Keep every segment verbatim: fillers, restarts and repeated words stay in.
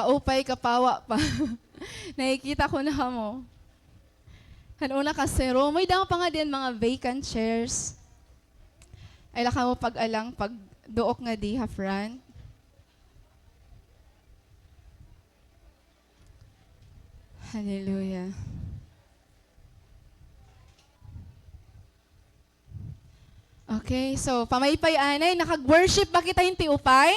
Kaupay, kapawa pa. Nakikita ko na kamo. Han una kasi, Romoy, damo pa nga diyan mga vacant chairs. Ay, la kamo pag-alang, pagduok nga di ha front. Hallelujah. Okay, so, pamaypay anay, nakag-worship ba kita hin tiupay?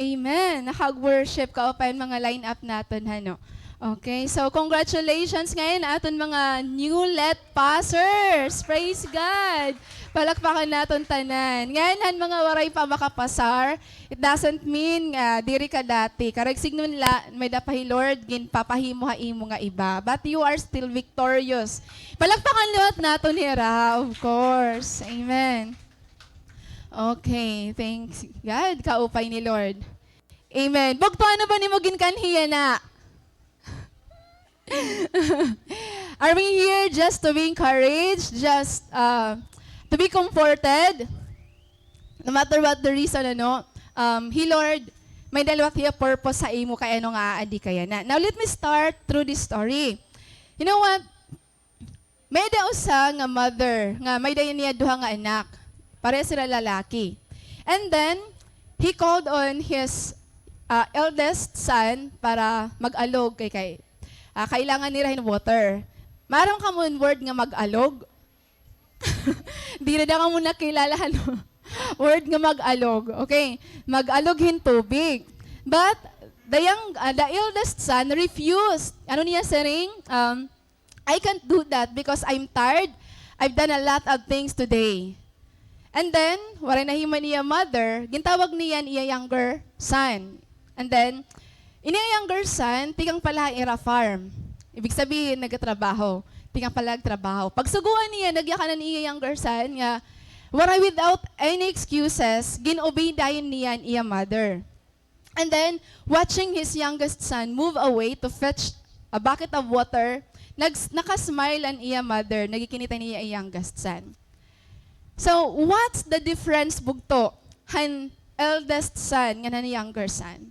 Amen. Nakag-worship, kaupay an mga line-up naton, hano? Okay, so congratulations ngay-an aton mga new let passers. Praise God. Palakpakan naton tanan. Ngay-an han mga waray pa makapasar, it doesn't mean nga diri ka dati. Karuyag sidngon la, may-ada pa hi Lord ginpapahimo ha imo nga iba. But you are still victorious. Palakpakan liwat naton hira, of course. Amen. Okay, thanks God. Kaupay ni Lord. Amen. Bugto, ano ba an imo ginkanhi yana? Are we here just to be encouraged, just, uh, to be comforted? No matter what the reason, ano, um, hi Lord, may-ada liwat hiya purpose ha imo kay ano nga aadi ka yana. Now, let me start through this story. You know what? May-ada usa nga mother nga may-ada niya duha nga anak. Parehas sila lalaki. And then, he called on his, ah, eldest son para mag-alog kay, kay, ah, kailangan nira hin water. Maaram kamo hin word nga mag-alog? Diri da kamo nakilala han word nga mag-alog. Okay, mag-alog hin tubig. But the young, ah, the eldest son refused. Ano niya siring? Um, "I can't do that because I'm tired. I've done a lot of things today." And then, waray nahimo an iya mother, gintawag niya an iya younger son. And then, ini iya younger son, tikang pa la ha ira farm. Ibig sabihin, nagatrabaho. Tikang pa la nagtrabaho. Pagsugoan niya, nagyakan an iya younger son nga, waray, without any excuses, gin-obey dayon niya an iya mother. And then, watching his youngest son move away to fetch a bucket of water, nags-, naka-smile an iya mother, nagikinita niya iya youngest son. So, what's the difference, bugto, han eldest son ngan han younger son?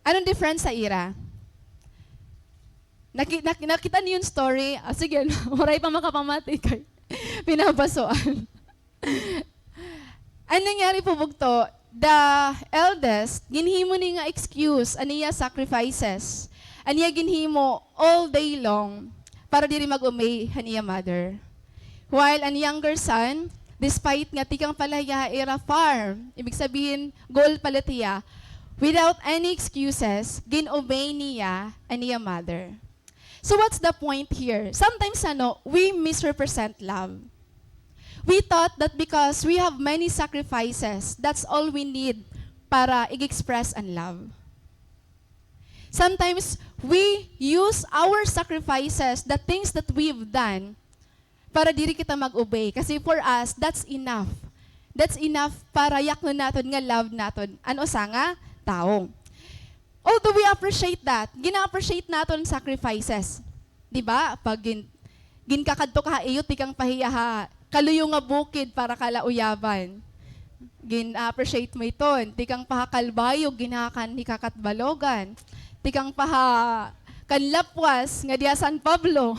Ano an difference ha ira? Naki-, nak-, nakita niyo an story? Ah, sige, waray pa makapamati kay pinabasoan. An nangyari po, bugto, the eldest, ginhimo niya nga excuse an iya sacrifices, an iya ginhimo all day long para diri mag-obey han iya mother. While an younger son, despite nga tikang pa la hiya ha ira farm, ibig sabihin, guol pa la hiya, without any excuses, gin-obey niya an iya mother. So what's the point here? Sometimes, ano, we misrepresent love. We thought that because we have many sacrifices, that's all we need para ig-express an love. Sometimes, we use our sacrifices, the things that we've done, para diri kita mag-obey. Kasi for us, that's enough. That's enough para yaknon naton nga love naton an usa nga tawo. Although we appreciate that, gina-appreciate naton sacrifices. Di ba? Pag gin-, ginkakadto ka ha iyo, tikang pa hiya ha kaluyo nga bukid para ka la uyaban. Gin-appreciate mo iton. Tikang pa ha Calbayog, ginhakan hi Kakat Balogan. Tikang pa ha kan Lapuas, nga diya San Pablo.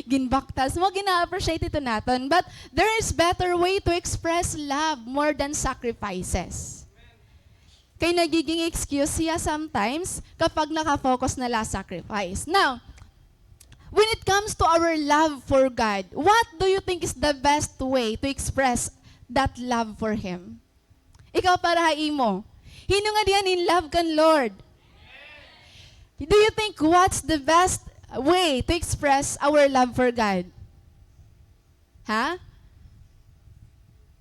Ginbaktas mo, gina-appreciate ito naton. But there is better way to express love more than sacrifices. Kay nagiging excuse siya sometimes kapag naka-focus na la sacrifice. Now, when it comes to our love for God, what do you think is the best way to express that love for Him? Ikaw, para ha imo. Hin-o nga diyan in love kan Lord? Do you think what's the best way to express our love for God? Ha?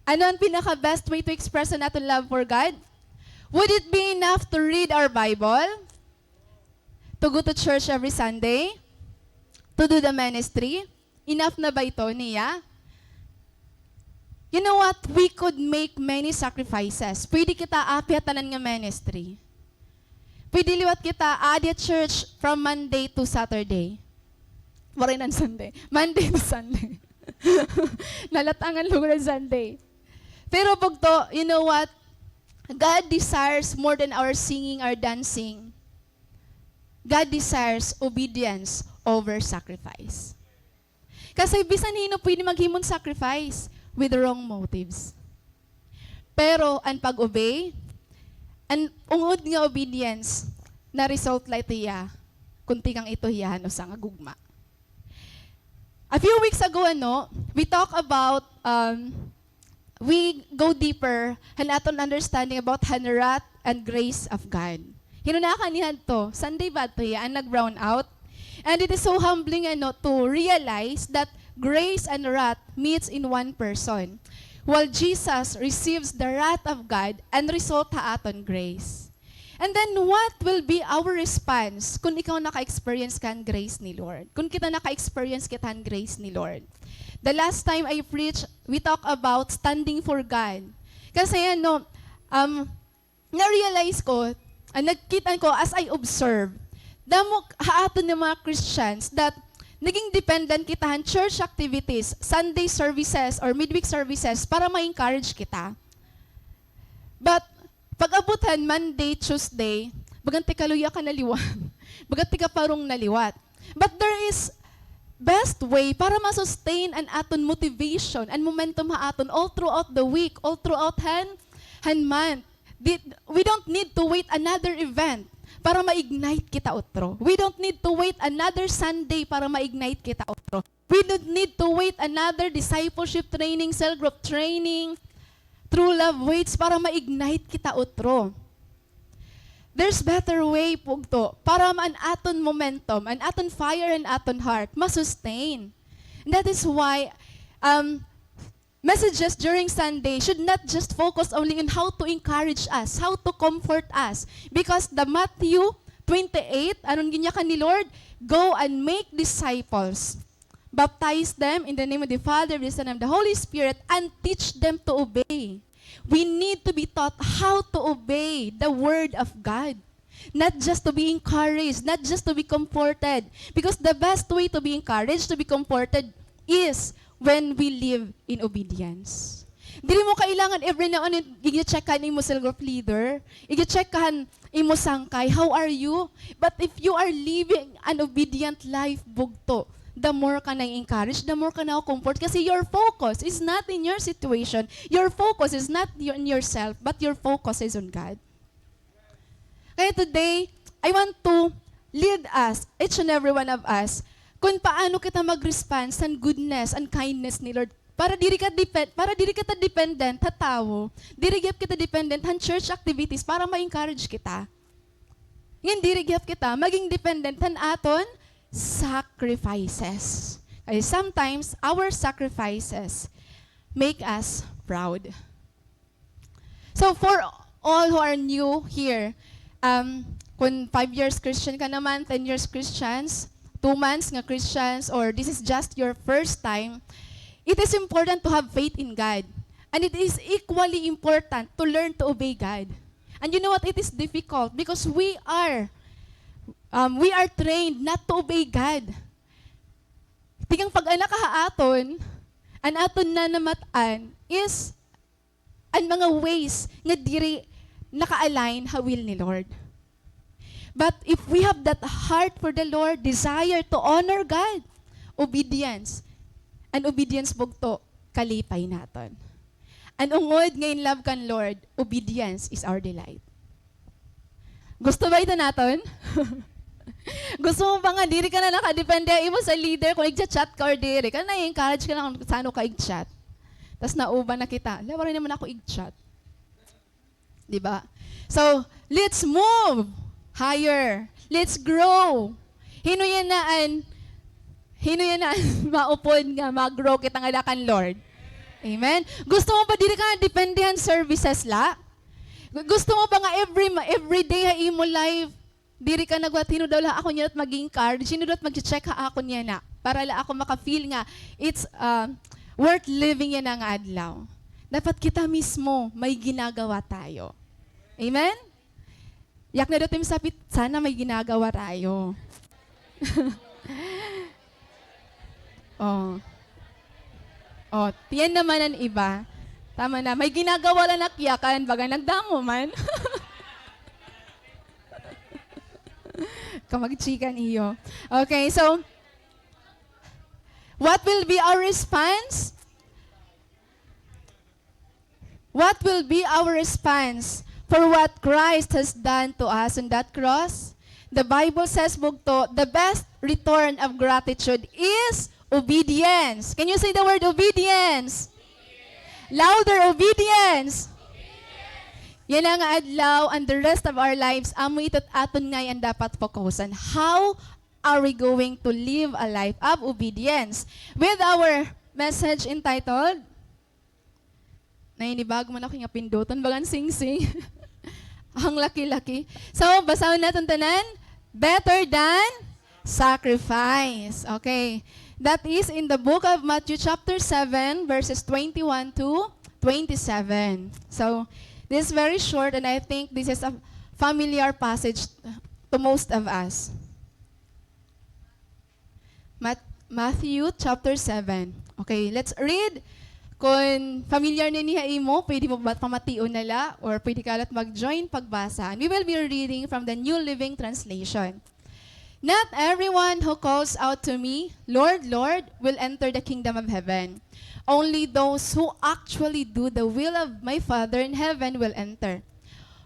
Ano an pinaka-best way to express an aton love for God? Would it be enough to read our Bible? To go to church every Sunday? To do the ministry? Enough na ba ito niya? You know what? We could make many sacrifices. Pwede kita api ha tanan nga ministry. Pwede liwat kita aadi ha church from Monday to Saturday. Waray na an Sunday. Monday to Sunday. Nalat-an an lugar an Sunday. Pero bugto, you know what? God desires more than our singing or dancing. God desires obedience over sacrifice. Kasi bisan hin-o pwede maghimo hin sacrifice with wrong motives. Pero an pag-obey, an ungod nga obedience, na-result la ito hiya kon tikang ito hiya han usa nga gugma. A few weeks ago, ano, we talk about, um, we go deeper han aton understanding about han wrath and grace of God. Hin-o na kaniadto? Sunday ba adto hiya an nag-brown out? And it is so humbling, ano, to realize that grace and wrath meets in one person. While Jesus receives the wrath of God and result ha aton grace. And then, what will be our response kon ikaw naka-experience ka han grace ni Lord? Kon kita naka-experience kita han grace ni Lord? The last time I preached, we talk about standing for God. Kasi ano, um, na-realize ko, ah, nagkita ko, as I observe, damo ha aton nga mga Christians that naging dependent kita han church activities, Sunday services, or midweek services para ma-encourage kita. But pag-abot han Monday, Tuesday, bagan tikaluya ka na liwat. Bagan tikaparong na liwat. But there is best way para ma-sustain an aton motivation, an momentum ha aton all throughout the week, all throughout han, han month. Di, we don't need to wait another event para ma-ignite kita utro. We don't need to wait another Sunday para ma-ignite kita utro. We don't need to wait another discipleship training, cell group training, True Love Waits para ma-ignite kita utro. There's better way, bugto, para ma-, an aton momentum, an aton fire, an aton heart, ma-sustain. And that is why, um, messages during Sunday should not just focus only on how to encourage us, how to comfort us. Because the Matthew twenty-eight, ano an ginyakan ni Lord? "Go and make disciples. Baptize them in the name of the Father, the Son, and the Holy Spirit, and teach them to obey." We need to be taught how to obey the word of God. Not just to be encouraged, not just to be comforted. Because the best way to be encouraged, to be comforted, is when we live in obedience. Diri mo kailangan every now and then, igya-check ka an imo cell group leader, igya-check ka han imo sangkay, "How are you?" But if you are living an obedient life, bugto, the more ka na-encourage, the more ka na-comfort. Kasi your focus is not in your situation. Your focus is not y-, in yourself, but your focus is on God. Kaya today, I want to lead us, each and every one of us, kung paano kita mag-respond sa goodness and kindness ni Lord. Para diri ka depe-, para diri kita dependent ha tawo, diri gyud kita dependent han church activities para ma-encourage kita. Ngan diri gyud kita maging dependent han aton sacrifices. Kay sometimes, our sacrifices make us proud. So for all who are new here, um, kung five years Christian ka naman, ten years Christians, two months nga Christians, or this is just your first time, it is important to have faith in God. And it is equally important to learn to obey God. And you know what? It is difficult because we are, um, we are trained not to obey God. Tikang pag-anak ha aton, an aton nanamat-an is an mga ways nga diri naka-align ha will ni Lord. But if we have that heart for the Lord, desire to honor God, obedience. An obedience, bugto, kalipay naton. An ungod nga in love kan Lord, obedience is our delight. Gusto ba ito naton? Gusto mo ba nga diri ka na nakadepende ha imo sa leader kung igcha-chat ka or diri? Kay na-encourage ka na kung san-o ka igchat. Tas nauban na kita. Hala, waray naman ako igchat. Di ba? So, let's move higher. Let's grow. Hin-o yana an, hin-o yana an maupod nga mag-grow kita ngada kan Lord? Amen? Gusto mo ba diri ka depende han services la? Gu-, gusto mo ba nga every ma-, every day ha imo life, diri ka nagwat, hin-o daw la akon yana it mag-encourage, hin-o daw it magche-check ha akon yana, para la ako maka-feel nga it's, ah, worth living yana nga adlaw. Dapat kita mismo may ginagawa tayo. Amen? Yak na daw it imo sapit, sana may ginagawa tayo. Oh. Oh, tiyan naman an iba. Tama na. May ginagawa la nakyakan, baga nagdamo man. Kamagchikan iyo. Okay, so, what will be our response? What will be our response for what Christ has done to us on that cross? The Bible says, bugto, the best return of gratitude is obedience. Can you say the word obedience? Louder, obedience! Yana nga adlaw and the rest of our lives, amo ito aton ngay-an dapat fokusan. How are we going to live a life of obedience? With our message entitled, Nainibag man ako nga pinduton, bagan singsing. Ang laki-laki. So, basahon naton tanan. Better than sacrifice. Okay. That is in the book of Matthew chapter seven, verses twenty-one to twenty-seven. So, this is very short and I think this is a familiar passage to most of us. Mat-, Matthew chapter seven. Okay, let's read. Kon familiar na ini ha imo, pwede mo ba pamation na la, or pwede ka la mag-join pagbasa. And we will be reading from the New Living Translation. Not everyone who calls out to me, "Lord, Lord," will enter the kingdom of heaven. Only those who actually do the will of my Father in heaven will enter.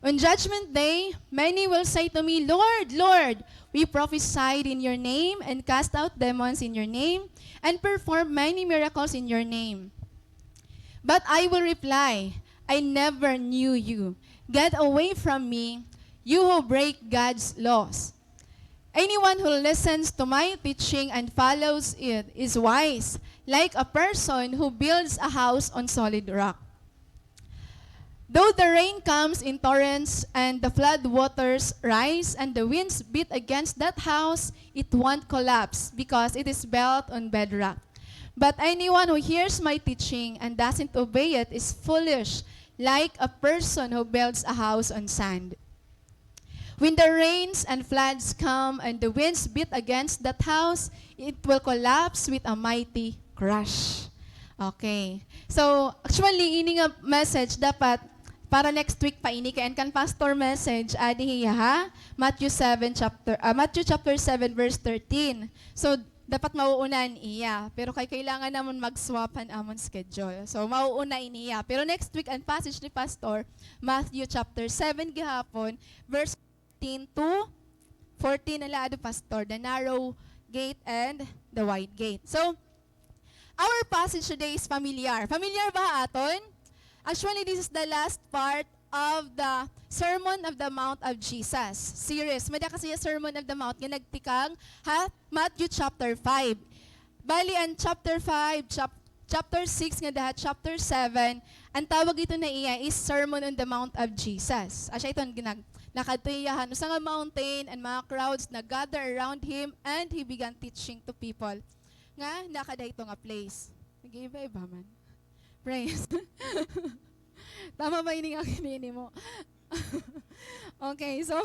On judgment day, many will say to me, "Lord, Lord, we prophesied in your name and cast out demons in your name and performed many miracles in your name." But I will reply, "I never knew you. Get away from me, you who break God's laws." Anyone who listens to my teaching and follows it is wise, like a person who builds a house on solid rock. Though the rain comes in torrents and the flood waters rise and the winds beat against that house, it won't collapse because it is built on bedrock. But anyone who hears my teaching and doesn't obey it is foolish, like a person who builds a house on sand. When the rains and floods come and the winds beat against that house, it will collapse with a mighty crash. Okay. So, actually, ini nga message dapat para next week pa ini kay an kan pastor message, adi hiya ha Matthew seven chapter, ah, Matthew chapter seven verse thirteen. So, dapat mauuna an iya. Pero kay kailangan namon mag-swap han amon schedule. So, mauuna ini iya. Pero next week, an passage ni Pastor, Matthew chapter seven gihapon, verse thirteen to fourteen na la adi, Pastor, the narrow gate and the wide gate. So, our passage today is familiar. Familiar ba ha aton? Actually, this is the last part of the Sermon of the Mount of Jesus series. May-ada kasi Sermon of the Mount nga nagtikang ha Matthew chapter five. Bali, an chapter five, chap-, chapter six, ngada ha chapter seven, an tawag ito na iya is Sermon on the Mount of Jesus. Asya ito an ginag-, nakadto hiya han usa nga mountain, and mga crowds nag-gather around him, and he began teaching to people. Nga, nakada ito nga place. Nag-iiba-iba man. Praise. Tama ba ini nga kinini mo? Okay, so,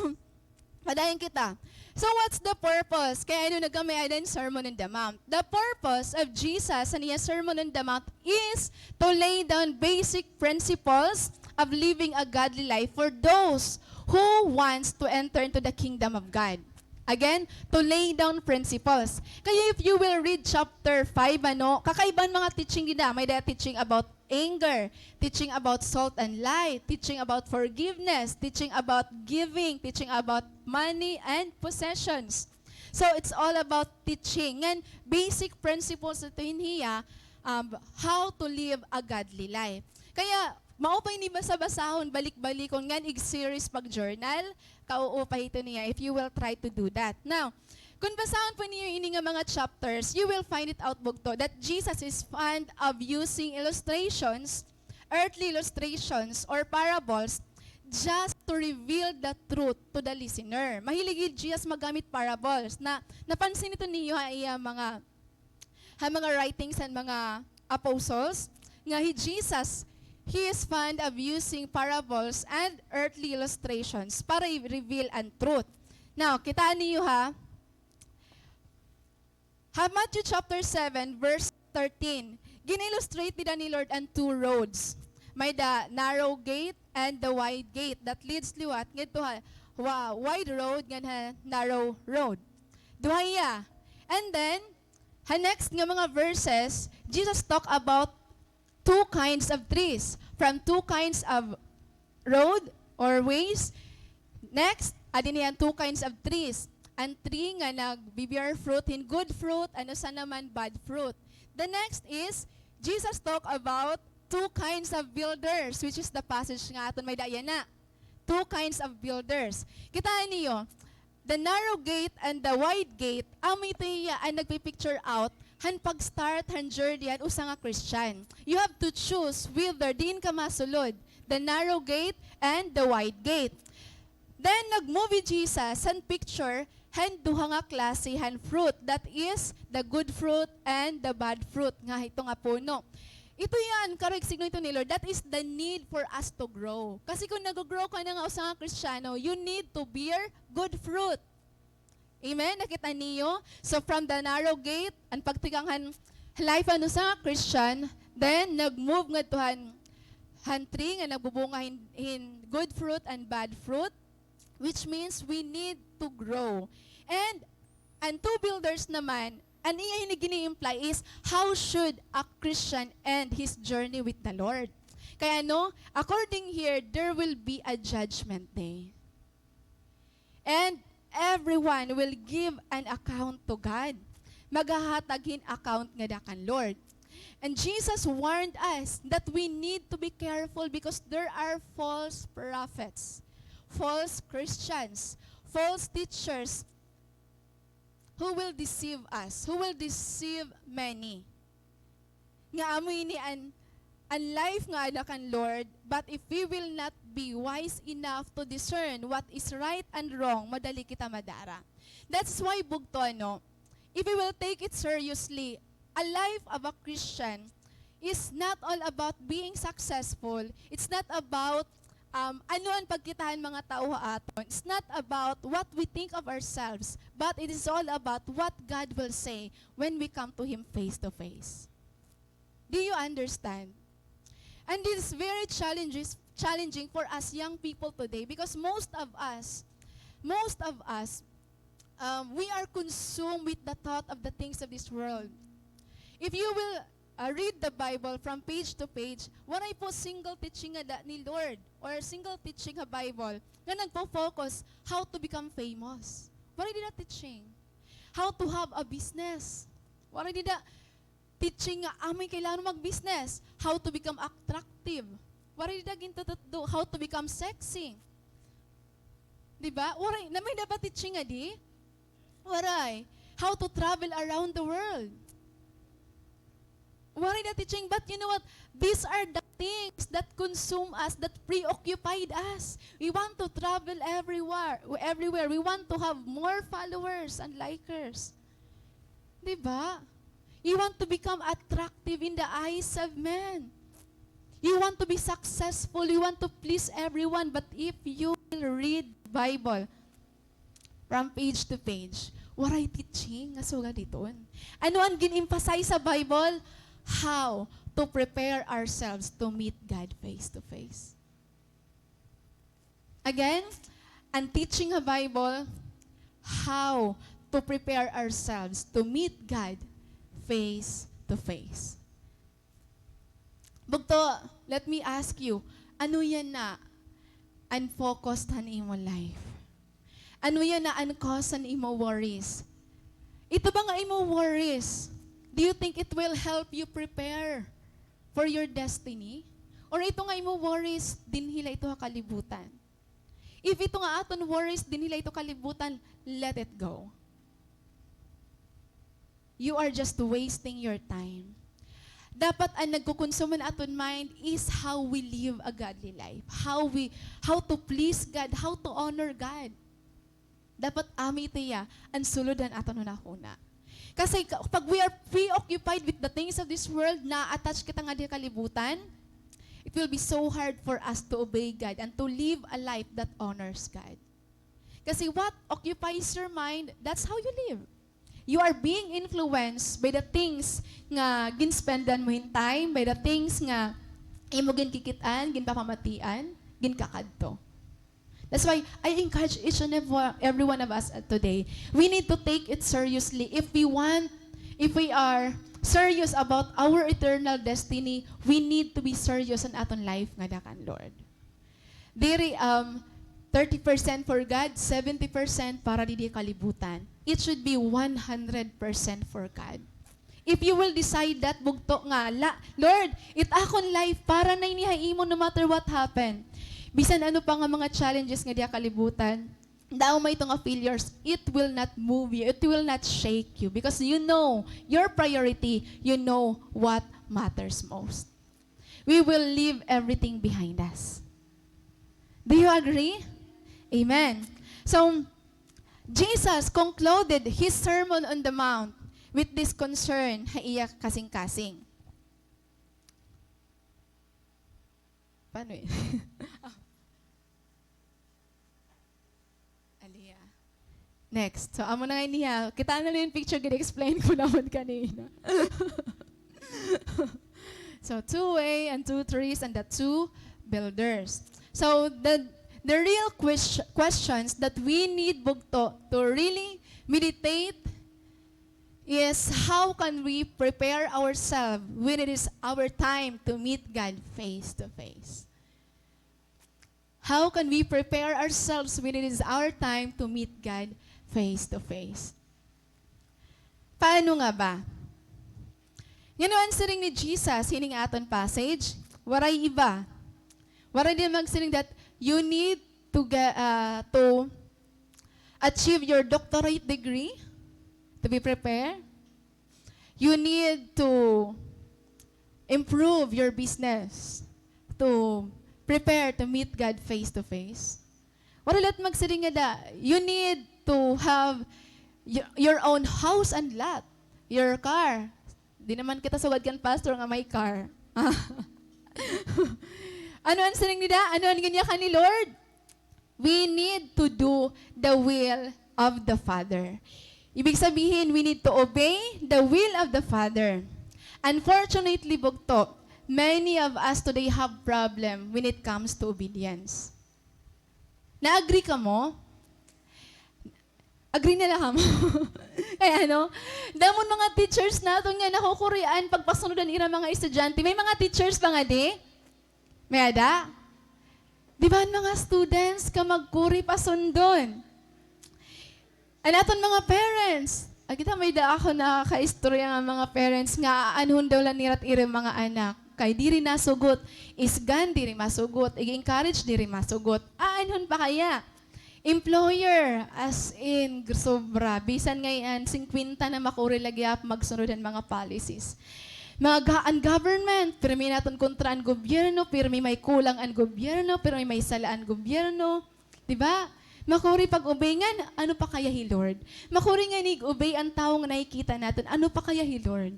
padayon kita. So, what's the purpose? Kay ano nagkamay-ada an Sermon on the Mount? The purpose of Jesus han iya Sermon on the Mount is to lay down basic principles of living a godly life for those who wants to enter into the kingdom of God. Again, to lay down principles. Kaya if you will read chapter five, ano, kakaiba an mga teaching gid, ah. May-ada teaching about anger, teaching about salt and light, teaching about forgiveness, teaching about giving, teaching about money and possessions. So, it's all about teaching. Ngan, basic principles ito hin hiya, um, how to live a godly life. Kaya, mao pa ini basa-basahon, balik-balikon, ngan ig-series pag-journal, kauo pa hito niya if you will try to do that. Now, kon basahon po niyo ini nga mga chapters, you will find it out bugto that Jesus is fond of using illustrations, earthly illustrations or parables, just to reveal the truth to the listener. Mahilig hi Jesus maggamit parables. Na, napansin ito niyo ha iya mga, ha mga writings han mga apostles, nga hi Jesus, he is fond of using parables and earthly illustrations para i-reveal an truth. Now, kitaa niyo ha, ha Matthew chapter seven, verse thirteen, gin-illustrate dida ni Lord an two roads. May the narrow gate and the wide gate that leads liwat ngadto ha wa-, wide road ngan ha narrow road. Duha hiya. And then, ha next nga mga verses, Jesus talk about two kinds of trees, from two kinds of road or ways. Next, adi na an two kinds of trees. An tree nga nagbi-bear fruit, hin good fruit, an usa naman bad fruit. The next is, Jesus talk about two kinds of builders, which is the passage nga aton may-ada yana. Two kinds of builders. Kitaa niyo, the narrow gate and the wide gate, amo ito hiya an nagpi-picture out han pag-start han journey han usa nga Christian. You have to choose whether diin ka masulod, the narrow gate and the wide gate. Then, nag-move hi Jesus han picture han duha nga klase han fruit, that is, the good fruit and the bad fruit nga hito nga puno. Ito hiya an karuyag signo hito ni Lord, that is the need for us to grow. Kasi kon nag-grow ka na nga usa nga Kristiyano, you need to bear good fruit. Amen? Nakita niyo? So, from the narrow gate, an pagtikang han life han usa nga Christian, then nag-move ngadto han, han tree nga nagbubunga hin, hin good fruit and bad fruit, which means we need to grow. And an two builders naman, an iya hini gini-imply is, how should a Christian end his journey with the Lord? Kay ano, according here, there will be a judgment day. And everyone will give an account to God. Maghahatag hin account ngada kan Lord. And Jesus warned us that we need to be careful because there are false prophets, false Christians, false teachers who will deceive us, who will deceive many. Nga amo ini an, an life nga anak kan Lord, but if we will not be wise enough to discern what is right and wrong, madali kita madara. That's why, bugto, ano, if we will take it seriously, a life of a Christian is not all about being successful. It's not about, um, ano an pagkita han mga tawo ha aton. It's not about what we think of ourselves, but it is all about what God will say when we come to Him face to face. Do you understand? And it is very challenges, challenging for us young people today because most of us, most of us, um, we are consumed with the thought of the things of this world. If you will, uh, read the Bible from page to page, waray po single teaching nga da ni Lord or single teaching ha Bible nga nagpo-focus how to become famous. Waray dida teaching. How to have a business. Waray dida teaching nga amo it kailangan mag-business, how to become attractive. Waray dida gintututdo, how to become sexy. Di ba? Waray, naa man dida pa teaching ngadi? Waray. How to travel around the world. Waray dida teaching, but you know what? These are the things that consume us, that preoccupied us. We want to travel everywhere, everywhere. We want to have more followers and likers. Di ba? You want to become attractive in the eyes of men. You want to be successful. You want to please everyone. But if you will read Bible from page to page, waray teaching nga sugad hiton. Ano an gin-emphasize sa Bible? How to prepare ourselves to meet God face to face. Again, an teaching ha Bible, how to prepare ourselves to meet God face to face. Bugto, let me ask you, ano yana an focus han imo life? Ano yana an cause han imo worries? Ito ba nga imo worries, do you think it will help you prepare for your destiny? Or ito nga imo worries, dinhi la ito ha kalibutan? If ito nga aton worries, dinhi la ito kalibutan, let it go. You are just wasting your time. Dapat an nagkukonsume han aton mind is how we live a godly life. How we, how to please God, how to honor God. Dapat amo ito hiya an sulod han aton hunahuna. Kasi ka-, pag we are preoccupied with the things of this world, na-attach kita ngadi ha kalibutan, it will be so hard for us to obey God and to live a life that honors God. Kasi what occupies your mind, that's how you live. You are being influenced by the things nga ginspendan mo hin time, by the things nga Imo ginkikit-an, ginpapamatian, ginkakadto. That's why I encourage each and every, every one of us, uh, today. We need to take it seriously if we want, if we are serious about our eternal destiny, we need to be serious an aton life ngada kan Lord. Diri, um, thirty percent for God, seventy percent para didi kalibutan. It should be one hundred percent for God. If you will decide that, bugto, nga, la, "Lord, it akon life, para na ini ha imo no matter what happen." Bisan ano pa nga mga challenges nga diha kalibutan, daw may ito nga failures, it will not move you, it will not shake you, because you know your priority, you know what matters most. We will leave everything behind us. Do you agree? Amen. So, Jesus concluded his Sermon on the Mount with this concern ha iya kasingkasing. Paano eh? Aliya. Next. So, amo na nga niya. Kita na lang yung picture, gina-explain ko naman kanina. So, two way and two trees and the two builders. So, the, the real ques-, questions that we need, bugto, to really meditate is, how can we prepare ourselves when it is our time to meet God face to face? How can we prepare ourselves when it is our time to meet God face to face? Paano nga ba? Ngano an siring ni Jesus hining aton passage? Waray iba. Waray din magsiring that you need to ga-, ah, to achieve your doctorate degree to be prepared. You need to improve your business to prepare to meet God face to face. Waray la it magsiring ngada, you need to have y-, your own house and lot, your car. Di naman kita sugad kan pastor nga may car. Ano an siring nida? Ano an ginyakan ni Lord? We need to do the will of the Father. Ibig sabihin, we need to obey the will of the Father. Unfortunately, bugto, many of us today have problem when it comes to obedience. Na-agree kamo? Agree na la kamo? Kay ano, damo an mga teachers naton nga nakukurian pagpasunod an ira mga estudyante. May mga teachers ba ngadi? May-ada? Di ba an mga students ka magkuri pasundon? An aton mga parents. Ay, kita, may-ada ako nakakaistorya nga mga parents nga aanhon daw la nira it ira mga anak. Kay diri nasugot, isgan diri masugot, ig-encourage diri masugot. Aanhon pa kaya? Employer, as in, gr-, sobra. Bisan ngay-an, singkwenta na makuri la gihap magsunod han mga policies. Mga ga-, an government, pirmi naton kontra an gobyerno, pirmi may kulang an gobyerno, pirmi may sala an gobyerno. Di ba? Makuri pag-obey ngan, ano pa kaya hi Lord? Makuri nga inig-obey an tawo nga nakikita naton, ano pa kaya hi Lord?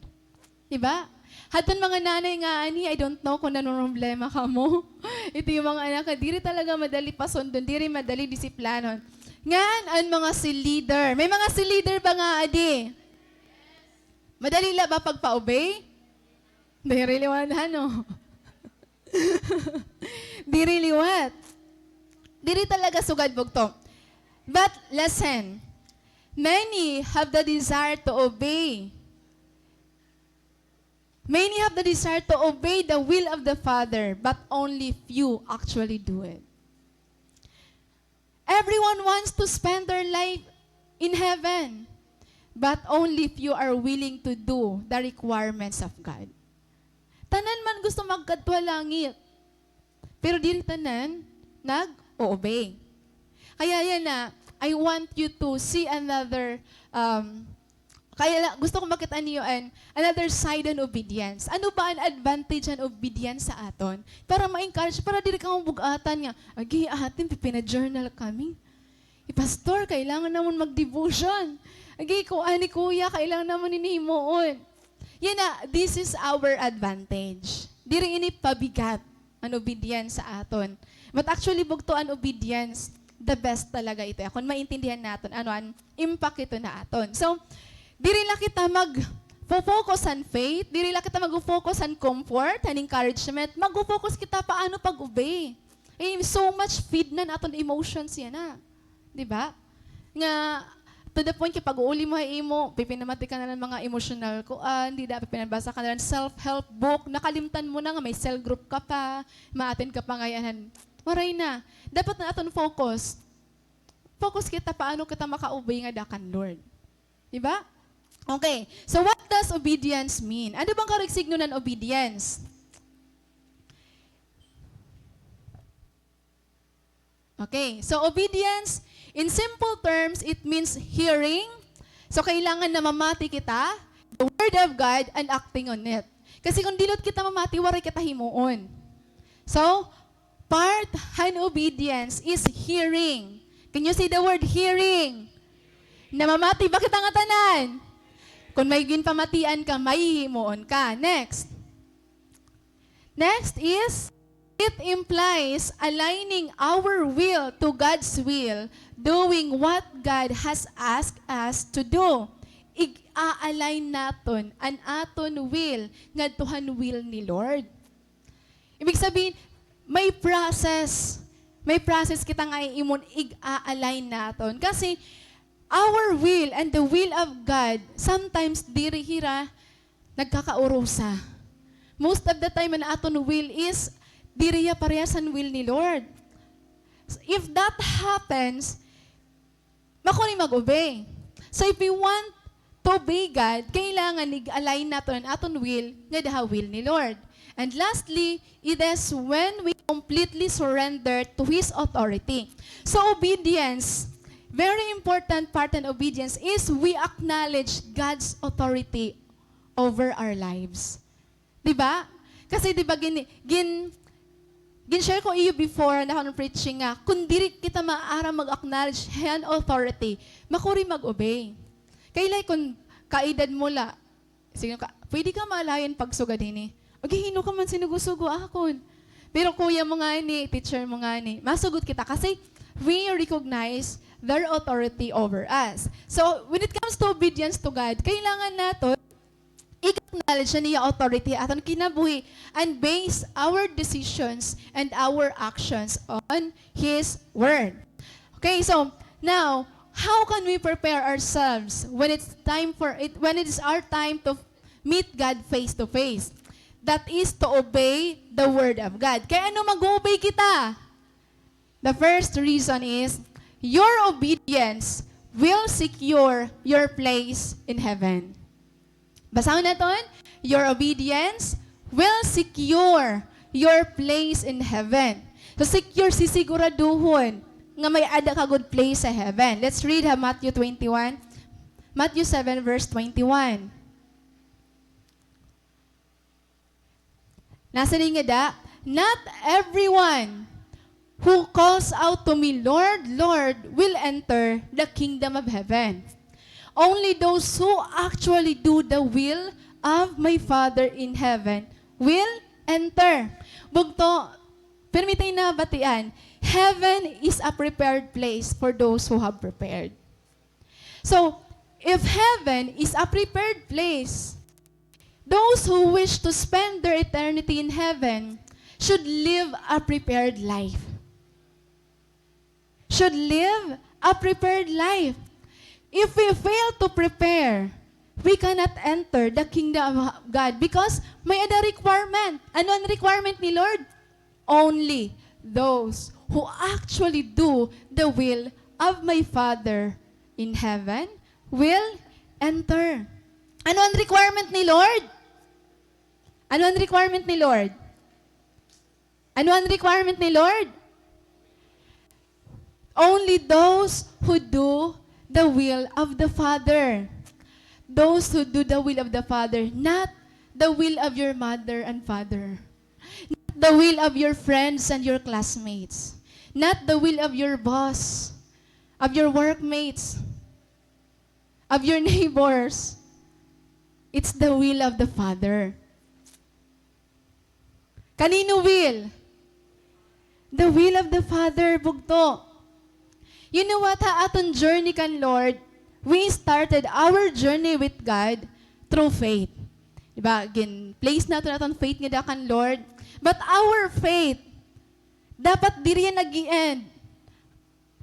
Di ba? Hadton mga nanay nga ani, I don't know kung nanonroblema kamo. Ito yung mga anak nga diri talaga madali pasundon, diri madali disiplanon. Ngan, an mga cell leader. May mga cell leader ba nga adi? Madali la ba pagpa-obey? Diri liwat, ano? Diri liwat. Diri talaga sugad, bugto. But listen, many have the desire to obey. Many have the desire to obey the will of the Father, but only few actually do it. Everyone wants to spend their life in heaven, but only few are willing to do the requirements of God. Tanan man gusto magkadto ha langit, pero diri tanan nag-o-obey. Kaya yana, I want you to see another, um, Kaya la, gusto ko makit-an niyo an another side an obedience. Ano ba an advantage han obedience ha aton? Para ma-encourage, para diri kamo bug-atan nga, "Agi, atin, pipina-journal kami. Hi Pastor, kailangan namon mag-devotion. Agi, kuan ni Kuya, kailangan namon ini himuon." Yana, this is our advantage. Diri ini pabigat an obedience sa aton. But actually, bugto, an obedience, the best talaga ito. Kon maintindihan naton, ano an impact ito ha aton. So, diri la kita mag-, fo-focus han faith, diri la kita mag-focus han comfort, han encouragement, mag-focus kita paano pag-obey. Eh, so much feed na an aton emotions yana. Di ba? Nga, to the point kay pag-uuli mo ha imo, pipinamati ka na lang mga emotional kuan, dida, pipinabasa ka na lang self-help book, nakalimtan mo na nga may cell group ka pa, ma-attend ka pa ngay-an han, waray na. Dapat an aton focus. Focus kita paano kita maka-obey ngada kan Lord. Di ba? Okay. So, what does obedience mean? Ano bang karuyag signon han obedience? Okay. So, obedience, in simple terms, it means hearing. So, kailangan namamati kita, the word of God, and acting on it. Kasi kung diri kita mamati, waray kita himuon. So, part han obedience is hearing. Can you say the word hearing? Namamati ba kita ngatanan? Kung may ginpamatian ka, mahihimuon ka. Next. Next is, it implies aligning our will to God's will, doing what God has asked us to do. Ig-a-align naton an aton will ngadto han will ni Lord. Ibig sabihin, may process. May process kita nga iimon ig-a-align naton. Kasi, our will and the will of God, sometimes diri hira nagkakaurusa. Most of the time, an aton will is diri hiya parehas han will ni Lord. If that happens, makuri mag-obey. So, if we want to obey God, kailangan ig-align naton an aton will ngada ha will ni Lord. And lastly, it is when we completely surrender to His authority. So, obedience, very important part in obedience is we acknowledge God's authority over our lives. Di ba? Kasi di ba gin-, gin-, gin-share ko iyo before na akon preaching nga, kung diri kita maaram mag-acknowledge han authority, makuri mag-obey. Kay like kung kaedad mo la, sige ka, pwede ka maalayon pagsugad hini. Agi, hin-o ka man sinugo-sugo akon? Pero kuya mo ngani, teacher mo ngani, masugot kita kasi we recognize their authority over us. So, when it comes to obedience to God, kailangan naton i-acknowledge an iya authority ha aton kinabuhi and base our decisions and our actions on His Word. Okay, so now, how can we prepare ourselves when it's time for it, when it is our time to meet God face to face? That is to obey the Word of God. Kay ano mag-obey kita? The first reason is, your obedience will secure your place in heaven. Basahon naton, your obedience will secure your place in heaven. So, secure, sisiguraduhon nga may-ada ka gud place sa heaven. Let's read ha Matthew twenty-one. Matthew seven verse twenty-one. Nasiring ngada, "Not everyone who calls out to me, 'Lord, Lord,' will enter the kingdom of heaven. Only those who actually do the will of my Father in heaven will enter." Bugto, pirmi ta ini nabatian, heaven is a prepared place for those who have prepared. So, if heaven is a prepared place, those who wish to spend their eternity in heaven should live a prepared life. Should live a prepared life. If we fail to prepare, we cannot enter the kingdom of God because may-ada requirement. Ano an requirement ni Lord? Only those who actually do the will of my Father in heaven will enter. Ano an requirement ni Lord? Ano an requirement ni Lord? Ano an requirement ni Lord? Only those who do the will of the Father. Those who do the will of the Father, not the will of your mother and father. Not the will of your friends and your classmates. Not the will of your boss, of your workmates, of your neighbors. It's the will of the Father. Kanino will? The will of the Father, bugto. You know what, ha aton journey kan Lord, we started our journey with God through faith. Di ba? Gin-place naton aton faith ngada kan Lord. But our faith, dapat diri yan nag-i-end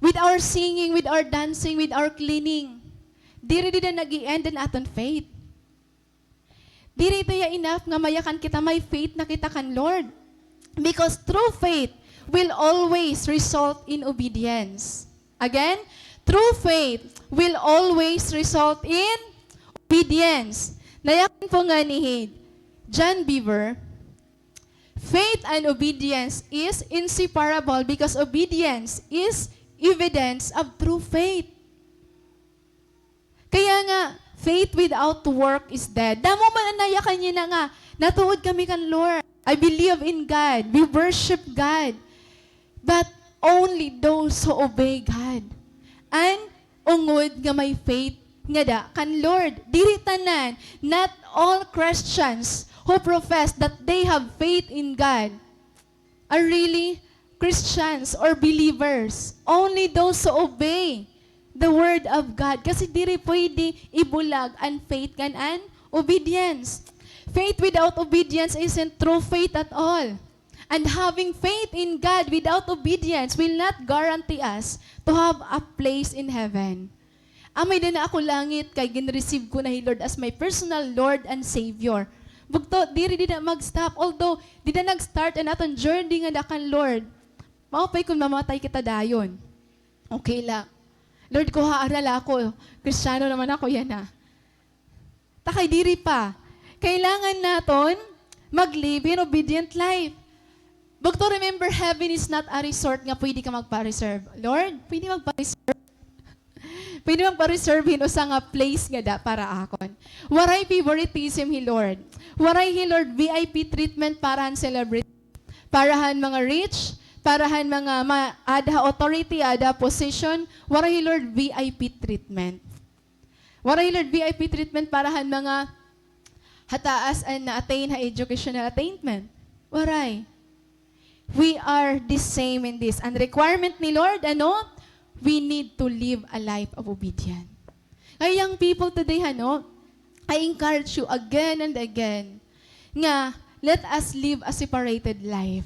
with our singing, with our dancing, with our cleaning. Diri dida nag-i-end an aton faith. Diri ito ya enough nga mayakan kita may faith na kita kan Lord. Because true faith will always result in obedience. Again, true faith will always result in obedience. Nayakan po ngani hi John Beaver, faith and obedience is inseparable because obedience is evidence of true faith. Kaya nga, faith without work is dead. Damo man an nayakan niya na nga, natuod kami kan Lord. I believe in God. We worship God. But only those who obey God. An ungod nga may faith ngada kan Lord. Diri tanan, not all Christians who profess that they have faith in God are really Christians or believers. Only those who obey the word of God. Kasi diri pwede ibulag an faith ngan an obedience. Faith without obedience isn't true faith at all. And having faith in God without obedience will not guarantee us to have a place in heaven. Amay dida na ako langit kay gin-receive ko na hi Lord as my personal Lord and Savior. Bugto, diri dida mag-stop. Although, dida nag-start an aton journey ngada kan Lord. Maupay kon mamatay kita dayon. Okay la. Lord, kuhaa ra la ako. Kristiyano naman ako yana. Ta kay diri pa. Kailangan naton mag-live in obedient life. Bugto, remember, heaven is not a resort nga pwede ka magpa-reserve. Lord, pwede magpa-reserve? Pwede magpa-reserve hin usa nga place ngada para akon. Waray favoritism hi Lord. Waray hi Lord V I P treatment para han celebrity, para han mga rich, para han mga ma-, aada ha authority, aada ha position. Waray hi Lord V I P treatment. Waray hi Lord V I P treatment para han mga hataas an na-attain ha educational attainment. Waray. We are the same in this. An requirement ni Lord, ano? We need to live a life of obedience. Kaya young people today, ano, I encourage you again and again nga let us live a separated life.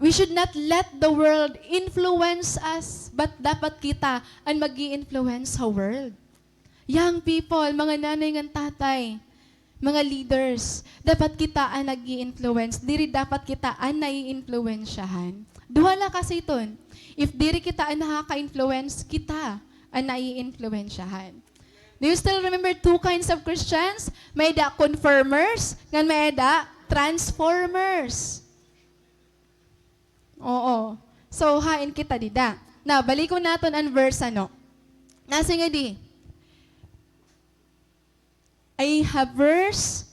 We should not let the world influence us, but dapat kita an mag-i-influence ha world. Young people, mga nanay ngan tatay, mga leaders, dapat kita an nag-i-influence, diri dapat kita an naiimpluwensyahan. Duha la kasi iton. If diri kita an nakaka-influence, kita an naiimpluwensyahan. Do you still remember two kinds of Christians? May-ada confirmers, ngan may-ada transformers. Oo. So, hain kita dida? Now, balikon naton an verse, ano? Nasiring ngadi, I have verse.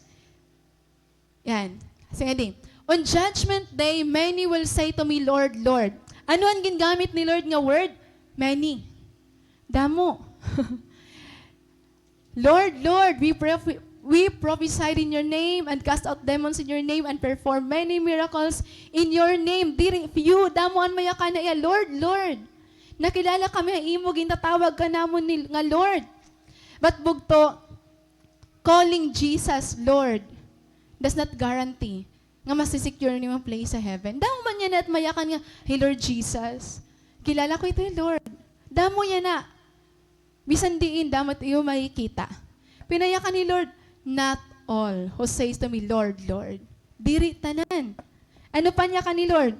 Yan. Siring ngadi, "On judgment day, many will say to me, 'Lord, Lord.'" Ano an gingamit ni Lord nga word? Many. Damo. "Lord, Lord, we prophe-, we prophesied in your name and cast out demons in your name and performed many miracles in your name." Diri, few, damo an mayakana iya, "Lord, Lord. Nakilala kami ha imo, gintatawag ka namon ni, nga Lord." But bugto, calling Jesus Lord does not guarantee nga masi-secure nimo an place sa heaven. Damo man yana it mayakan nga, "Hey, Lord Jesus, kilala ko ito, Lord." Damo yana. Bisan diin, damo it iyo makikita. Pinayakan ni Lord, "Not all who says to me, 'Lord, Lord.'" Diri tanan. Ano pa an yakan ni Lord?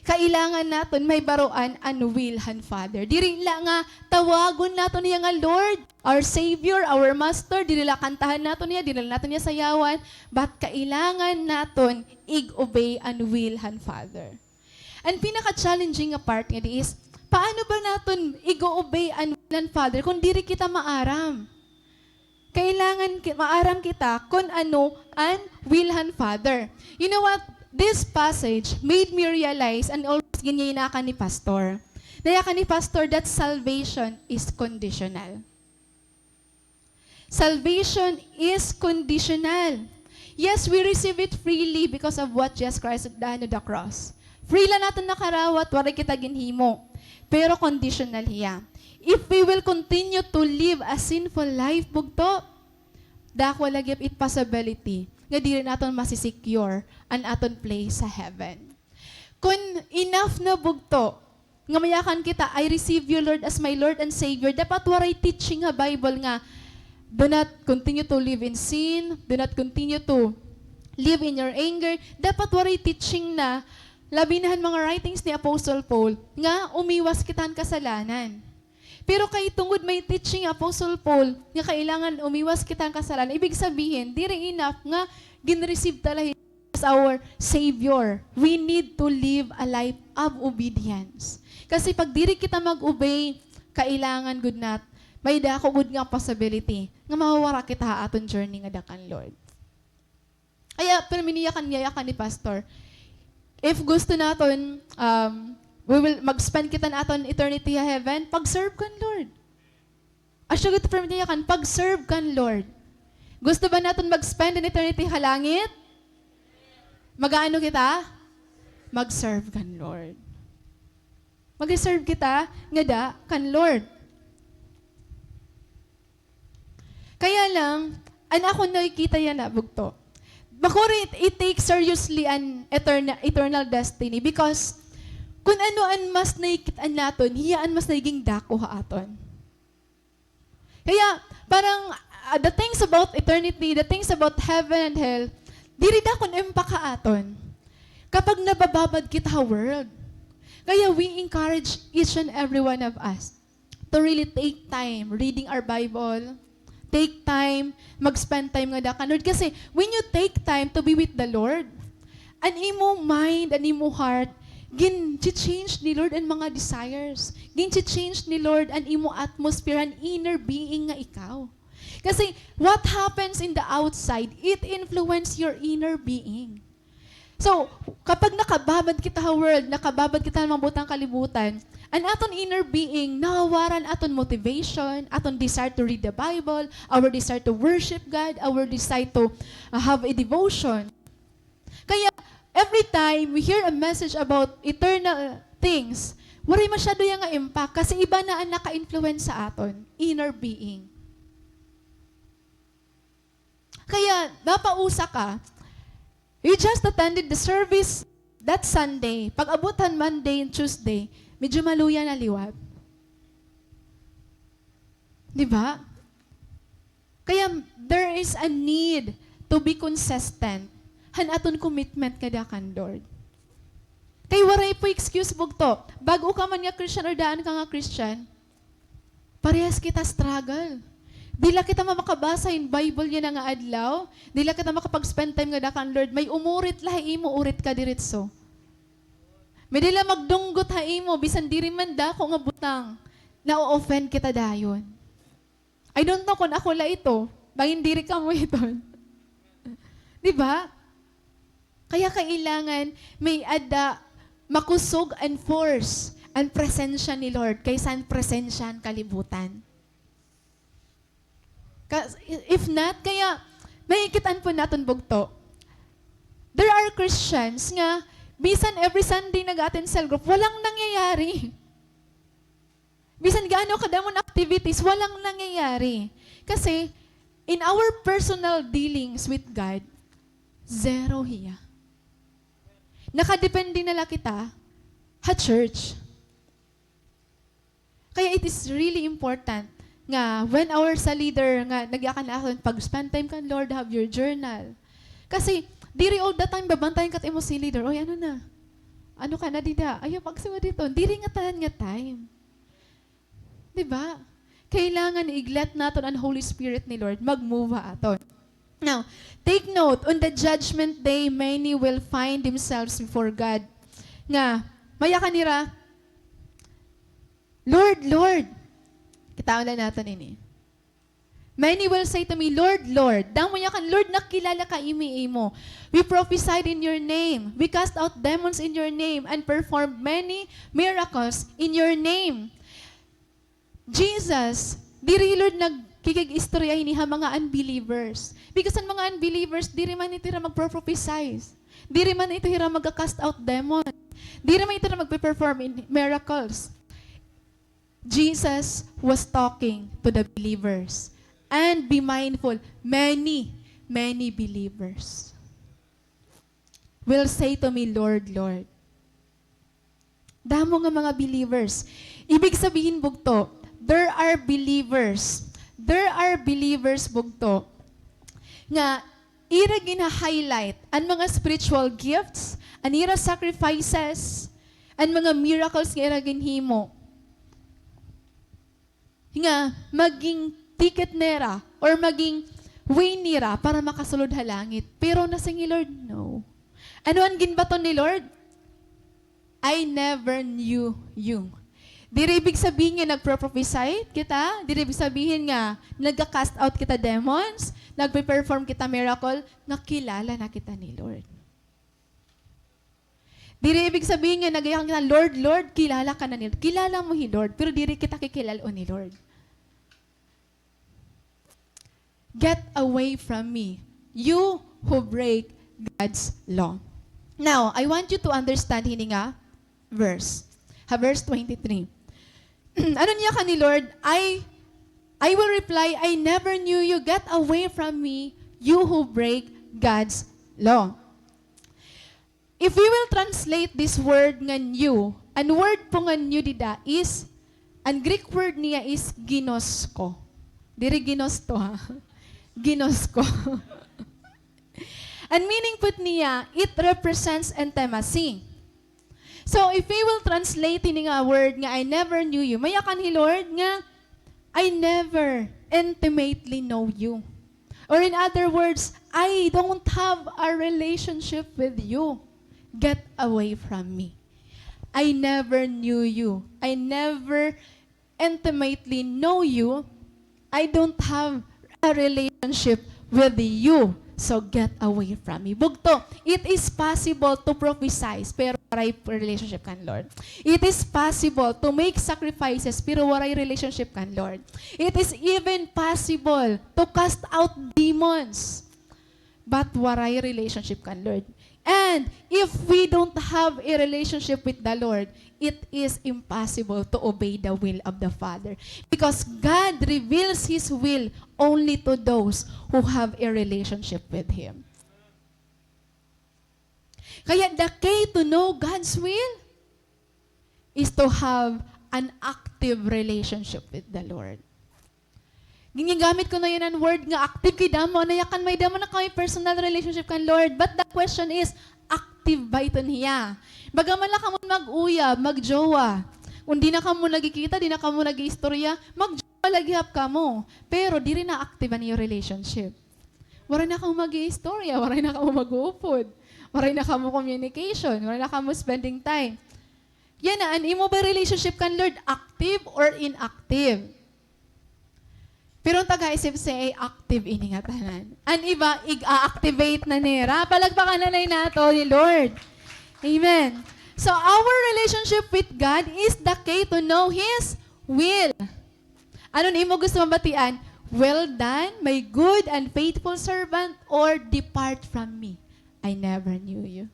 Kailangan naton mahibaroan an will han Father. Diri la nga tawagon naton hiya nga Lord, our Savior, our Master, diri la kantahan naton hiya, diri la naton hiya sayawan, but kailangan naton ig-obey an will han Father. An pinaka-challenging nga part ngadi is, paano ba naton ig-o-obey an will han Father kon diri kita maaram? Kailangan ki-, maaram kita kon ano an will han Father. You know what? This passage made me realize, an always gin-, yakan ni Pastor. Nayakan ni Pastor that salvation is conditional. Salvation is conditional. Yes, we receive it freely because of what Jesus Christ done on the cross. Free la naton nakarawat, waray kita ginhimo. Pero conditional hiya. If we will continue to live a sinful life, bugto, dako la gihap it possibility nga diri naton masisecure an aton place sa heaven. Kon enough na bugto, nga mayakan kita, "I receive you, Lord, as my Lord and Savior." Dapat waray teaching ha Bible nga, "Do not continue to live in sin, do not continue to live in your anger." Dapat waray teaching na, labi na han mga writings ni Apostle Paul, nga umiwas kita han kasalanan. Pero kay tungod may teaching ni Apostle Paul nga kailangan umiwas kita han kasalanan, ibig sabihin, diri enough nga gin-receive ta la hi as our Savior. We need to live a life of obedience. Kasi pag diri kita mag-obey, kailangan gud nat, may dako gud nga possibility nga mawawara kita ha aton journey ngada kan Lord. Kaya, pirmi niya kan yayakan ni Pastor. If gusto naton, um, we will, mag-spend kita han aton eternity ha heaven, pag-serve kan Lord. Asya gud, pirmi niya kan, pag-serve kan Lord. Gusto ba naton mag-spend an eternity ha langit? Mag-aano kita? Mag-serve kan Lord. Mag-serve kita ngada kan Lord. Kaya lang, an akon nakikita yana, bugto. Makuri it, it take seriously an eterna-, eternal destiny because kun ano an mas nakikit-an naton, hiya an mas nagiging dako ha aton. Kaya, parang, ah, the things about eternity, the things about heaven and hell, diri dakon impact ha aton kapag nabababad kita ha world. Kaya we encourage each and every one of us to really take time reading our Bible, take time, mag-spend time ngada kan Lord. Kasi when you take time to be with the Lord, an imo mind, an imo heart, gin-change ni Lord an mga desires. Gin-change ni Lord an imo atmosphere, an inner being nga ikaw. Kasi what happens in the outside, it influence your inner being. So, kapag nakababad kita ha world, nakababad kita ha mga butang kalibutan, an aton inner being, nawawaran aton motivation, aton desire to read the Bible, our desire to worship God, our desire to, uh, have a devotion. Kaya, every time we hear a message about eternal things, waray masyado iya nga impact kasi iba na an naka-influence sa aton, inner being. Kaya, napausa ka, you just attended the service that Sunday. Pag-abot han Monday and Tuesday, medyo maluya na liwat. Di ba? Kaya, there is a need to be consistent han aton commitment ngada kan Lord. Kay waray po excuse, bugto. Bag-o ka man nga Christian or daan ka nga Christian, parehas kita struggle. Di la kita ma-, makabasa hin Bible yana nga adlaw. Di la kita makapag-spend time ngada kan Lord. May umurit la ha imo, urit ka diretso. May di la magdunggot ha imo, bisan diri man dako nga butang, na-offend kita dayon. I don't know kon ako la ito, bangin diri kamo iton. Di ba? Kaya kailangan may adda makusog an force, an presensya ni Lord, kaysa an presensya han kalibutan. Ka-, if not, kaya makikit-an po naton bugto. There are Christians nga, bisan every Sunday nag-a-attend cell group, walang nangyayari. Bisan gaano kadamo nga activities, walang nangyayari. Kasi, in our personal dealings with God, zero hiya. Nakadepende na la kita ha church. Kaya it is really important nga when our sa leader nga nagyakan na aton, pag-spend time kan Lord, have your journal. Kasi, diri all the time babantayan ka it imo sa leader, "Oy, ano na? Ano ka na dida? Ayaw pagsiwa dito." Diri ngatanan nga time. Di ba? Kailangan i-let naton an Holy Spirit ni Lord mag-move ha aton. Now, take note, on the judgment day, many will find themselves before God. Nga, mayakan nira, "Lord, Lord." Kitaon la naton ini. Many will say to me, "Lord, Lord." Damo niya kan, "Lord, nakilala ka imi imo. We prophesied in your name. We cast out demons in your name and performed many miracles in your name." Jesus, diri, Lord, nagkikig-istorya hini ha mga unbelievers. Because an mga unbelievers, diri man ito hira magpro-prophesize. Diri man ito hira magka-cast out demon. Diri man ito hira magpe-perform in miracles. Jesus was talking to the believers. And be mindful, many, many believers will say to me, "Lord, Lord." Damo nga mga believers. Ibig sabihin, bugto, there are believers. There are believers, bugto, nga ira gina-highlight an mga spiritual gifts, an ira sacrifices, an mga miracles nga ira ginhimo. Nga maging ticket nira or maging way nira para makasulod ha langit. Pero nasiring hi Lord, "No." Ano an ginbaton ni Lord? "I never knew you." Diri ibig sabihin nga nagpro-prophesy kita, diri ibig sabihin nga nagka-cast out kita demons, nagpe-perform kita miracle, nga kilala na kita ni Lord. Diri ibig sabihin nga nagayakan kita, "Lord, Lord," kilala ka na ni Lord. Kilala mo hi Lord, pero diri kita kikilal-on ni Lord. "Get away from me, you who break God's law." Now, I want you to understand hini nga verse. Ha verse twenty-three. Ano an yakan ni Lord? "I, I will reply, 'I never knew you. Get away from me, you who break God's law.'" If we will translate this word nga knew, an word po nga knew dida is, an Greek word niya is ginosko. Diri ginosto, ha? Ginosko. An meaning po niya, it represents intimacy. So, if we will translate ini nga word nga, "I never knew you," mayakan hi Lord nga, "I never intimately know you." Or in other words, "I don't have a relationship with you. Get away from me. I never knew you. I never intimately know you. I don't have a relationship with you. So get away from me." Bugto, it is possible to prophesy, pero waray relationship kan Lord. It is possible to make sacrifices, pero waray relationship kan Lord. It is even possible to cast out demons, but waray relationship kan Lord. And if we don't have a relationship with the Lord, it is impossible to obey the will of the Father. Because God reveals His will only to those who have a relationship with Him. Kaya the key to know God's will is to have an active relationship with the Lord. Ginagamit ko na yana an word nga active kay damo, nayakan may damo na kami personal relationship kan Lord. But the question is, active ba iton hiya? Baga man la kamo mag-uyab, magjowa. Kon di na kamo nagkikita, di na kamo nag-iistorya, magjowa la gihap kamo. Pero diri na active an iyo relationship. Waray na kamo mag-iistorya, waray na kamo mag-uupod, waray na kamo communication, waray na kamo spending time. Yana, an imo ba relationship kan Lord active or inactive? Pero an taga-isip C A, active ini ngatanan. An iba, ig-a-activate na nira. Palakpakan na la naton hi Lord. Amen. So, our relationship with God is the key to know His will. Ano an imo gusto mabatian? "Well done, my good and faithful servant," or "Depart from me, I never knew you."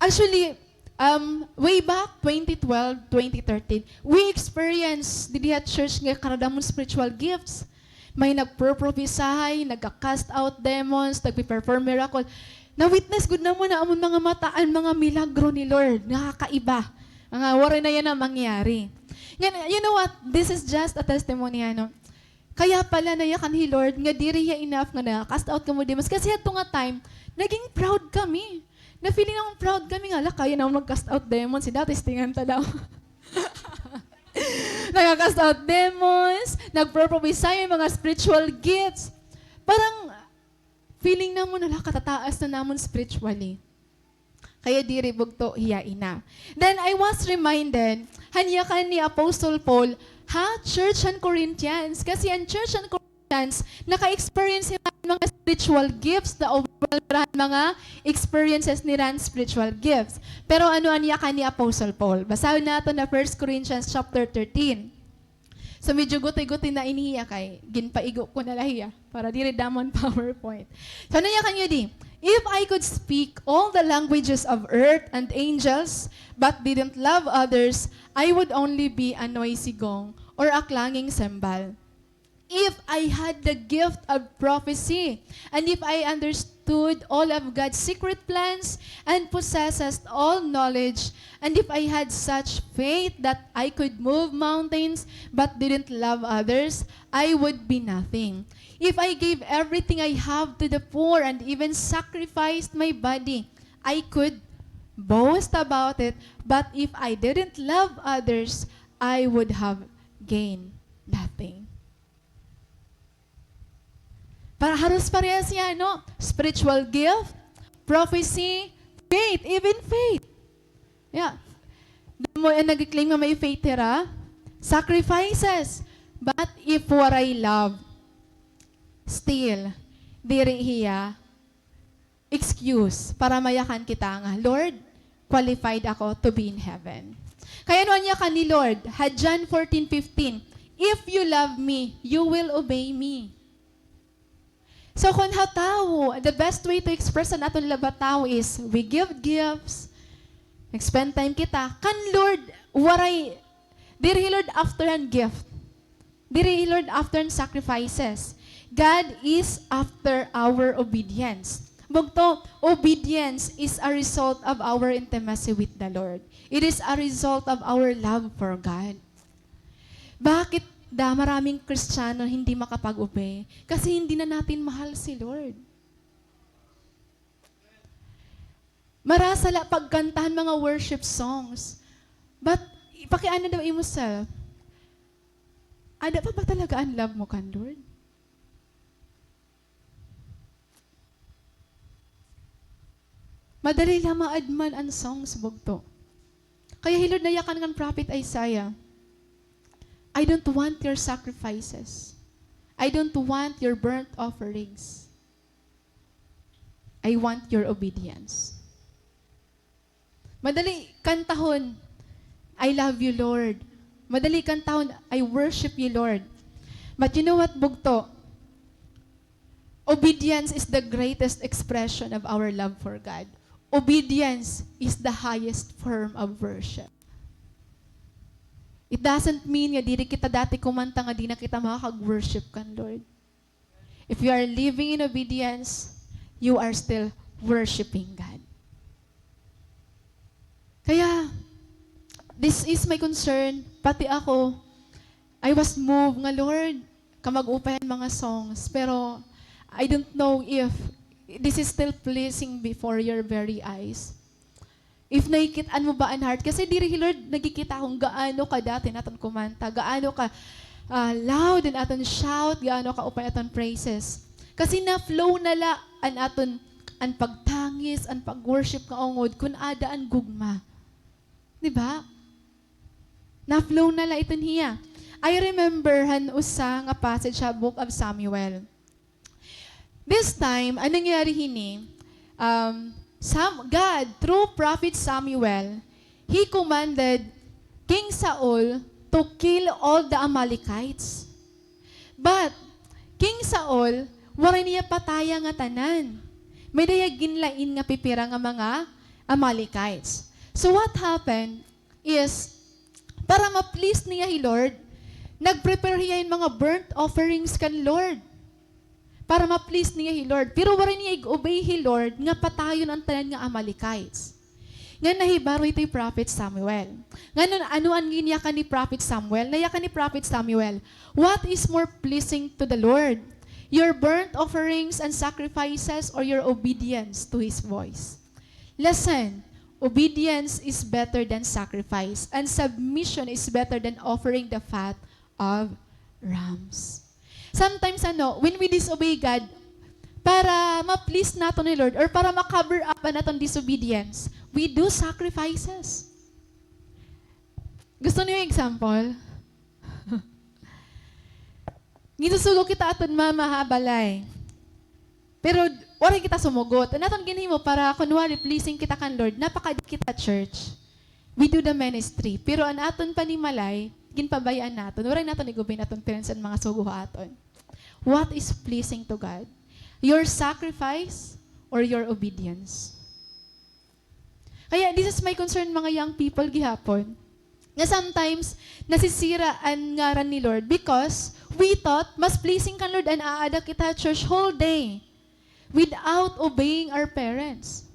Actually, um, way back twenty twelve, twenty thirteen, we experience didi ha church nga karadamon spiritual gifts. May nagpro-prophesy, nagka-cast out demons, nagpe-perform miracle. Na-witness gud namon ha amon mga mata an mga milagro ni Lord, nakakaiba. Nga waray na yana mangyari. Ngan, you know what? This is just a testimony, ano. Kaya pala nayakan hi Lord nga diri hiya enough nga naka-cast out kamo demons. Kasi hadto nga time, naging proud kami. Na-feeling namon proud kami nga, "Hala, kaya namon mag-cast out demons. Dati, testingan ta daw." Naka-cast out demons, nagpro-prophesy, may mga spiritual gifts. Parang feeling namon, "Hala, katataas na namon spiritually." Kaya diri bugto hiya enough. Then I was reminded, han yakan ni Apostle Paul, ha church han Corinthians. Kasi an church han Corinthians, naka-experience hira han mga spiritual gifts, na-overwhelm hira han mga experiences nira han spiritual gifts. Pero ano an yakan ni Apostle Paul? Basahon naton ha First Corinthians chapter thirteen. So, medyo guti-guti na ini hiya kay ginpaigo ko na la hiya para diri damo an PowerPoint. So, ano niya kanyo di? If I could speak all the languages of earth and angels, but didn't love others, I would only be a noisy gong or a clanging cymbal. If I had the gift of prophecy, and if I understood all of God's secret plans and possessed all knowledge, and if I had such faith that I could move mountains but didn't love others, I would be nothing. If I gave everything I have to the poor and even sacrificed my body, I could boast about it, but if I didn't love others, I would have gained nothing. Para haros parehas niya, no? Spiritual gift, prophecy, faith, even faith. Yeah. Damo an nag-claim nga may faith hira. Sacrifices. But if waray love, still, diri hiya excuse para mayakan kita nga, "Lord, qualified ako to be in heaven." Kay ano an yakan ni Lord? Ha John fourteen fifteen, "If you love me, you will obey me." So, kon ha tawo, the best way to express an aton love ha tawo is we give gifts, nag-spend time kita. Kan Lord, waray, diri hi Lord after an gift. Diri hi Lord after an sacrifices. God is after our obedience. Bugto, obedience is a result of our intimacy with the Lord. It is a result of our love for God. Bakit da maraming Kristiyano hindi makapag-obey? Kasi hindi na natin mahal si Lord. Marasa la pagkanta han mga worship songs. But, pakiana daw imo self, ada pa ba talaga an love mo kan Lord? Madali la maadman an songs, bugto. Kaya hi Lord nayakan kan Prophet Isaiah, "I don't want your sacrifices. I don't want your burnt offerings. I want your obedience." Madali kantahon, "I love you, Lord." Madali kantahon, "I worship you, Lord." But you know what, bugto? Obedience is the greatest expression of our love for God. Obedience is the highest form of worship. It doesn't mean nga diri kita dati kumanta nga di na kita makakag-worship kan Lord. If you are living in obedience, you are still worshiping God. Kaya, this is my concern. Pati ako, I was moved nga, "Lord, kamag-upay an mga songs, pero I don't know if this is still pleasing before your very eyes." If nakikit-an mo ba an heart? Kasi diri hi Lord nagkikita kon gaano kadati an aton kumanta, gaano ka, ah, loud an aton shout, gaano kaupay aton praises. Kasi na-flow na la an aton, an pagtangis, an pag-worship nga ungod, kon ada an gugma. Di ba? Na-flow na la iton hiya. I remember han usa nga passage ha Book of Samuel. This time, an nangyari hini, um, Sam-, God, through Prophet Samuel, he commanded King Saul to kill all the Amalekites. But, King Saul, waray niya pataya nga tanan. May-ada hiya ginlain nga pipira nga mga Amalekites. So what happened is, para ma-please niya hi Lord, nag-prepare hiya hin mga burnt offerings kan Lord. Para ma-please niya hi Lord. Pero waray niya ig-obey hi Lord nga patayon an tanan nga Amalekites. Ngan nahibaro ito hi Prophet Samuel. Ngan ano an ginyakan ni Prophet Samuel? Nayakan ni Prophet Samuel, "What is more pleasing to the Lord? Your burnt offerings and sacrifices, or your obedience to His voice?" Listen, obedience is better than sacrifice, and submission is better than offering the fat of rams. Sometimes, ano, when we disobey God, para ma-please naton hi Lord or para ma-cover up an aton disobedience, we do sacrifices. Gusto niyo example? Ginsusugo kita aton mama ha balay. Pero waray kita sumugot. An aton ginhimo para kunwari pleasing kita kan Lord, napakadi kita church. We do the ministry. Pero an aton panimalay, ginpabayaan naton. Waray naton ig-obey an aton parents an mga sugo ha aton. What is pleasing to God? Your sacrifice or your obedience? Kaya this is my concern, mga young people gihapon. Nga sometimes, nasisira an ngaran ni Lord because we thought mas pleasing kan Lord an aada kita ha church whole day without obeying our parents.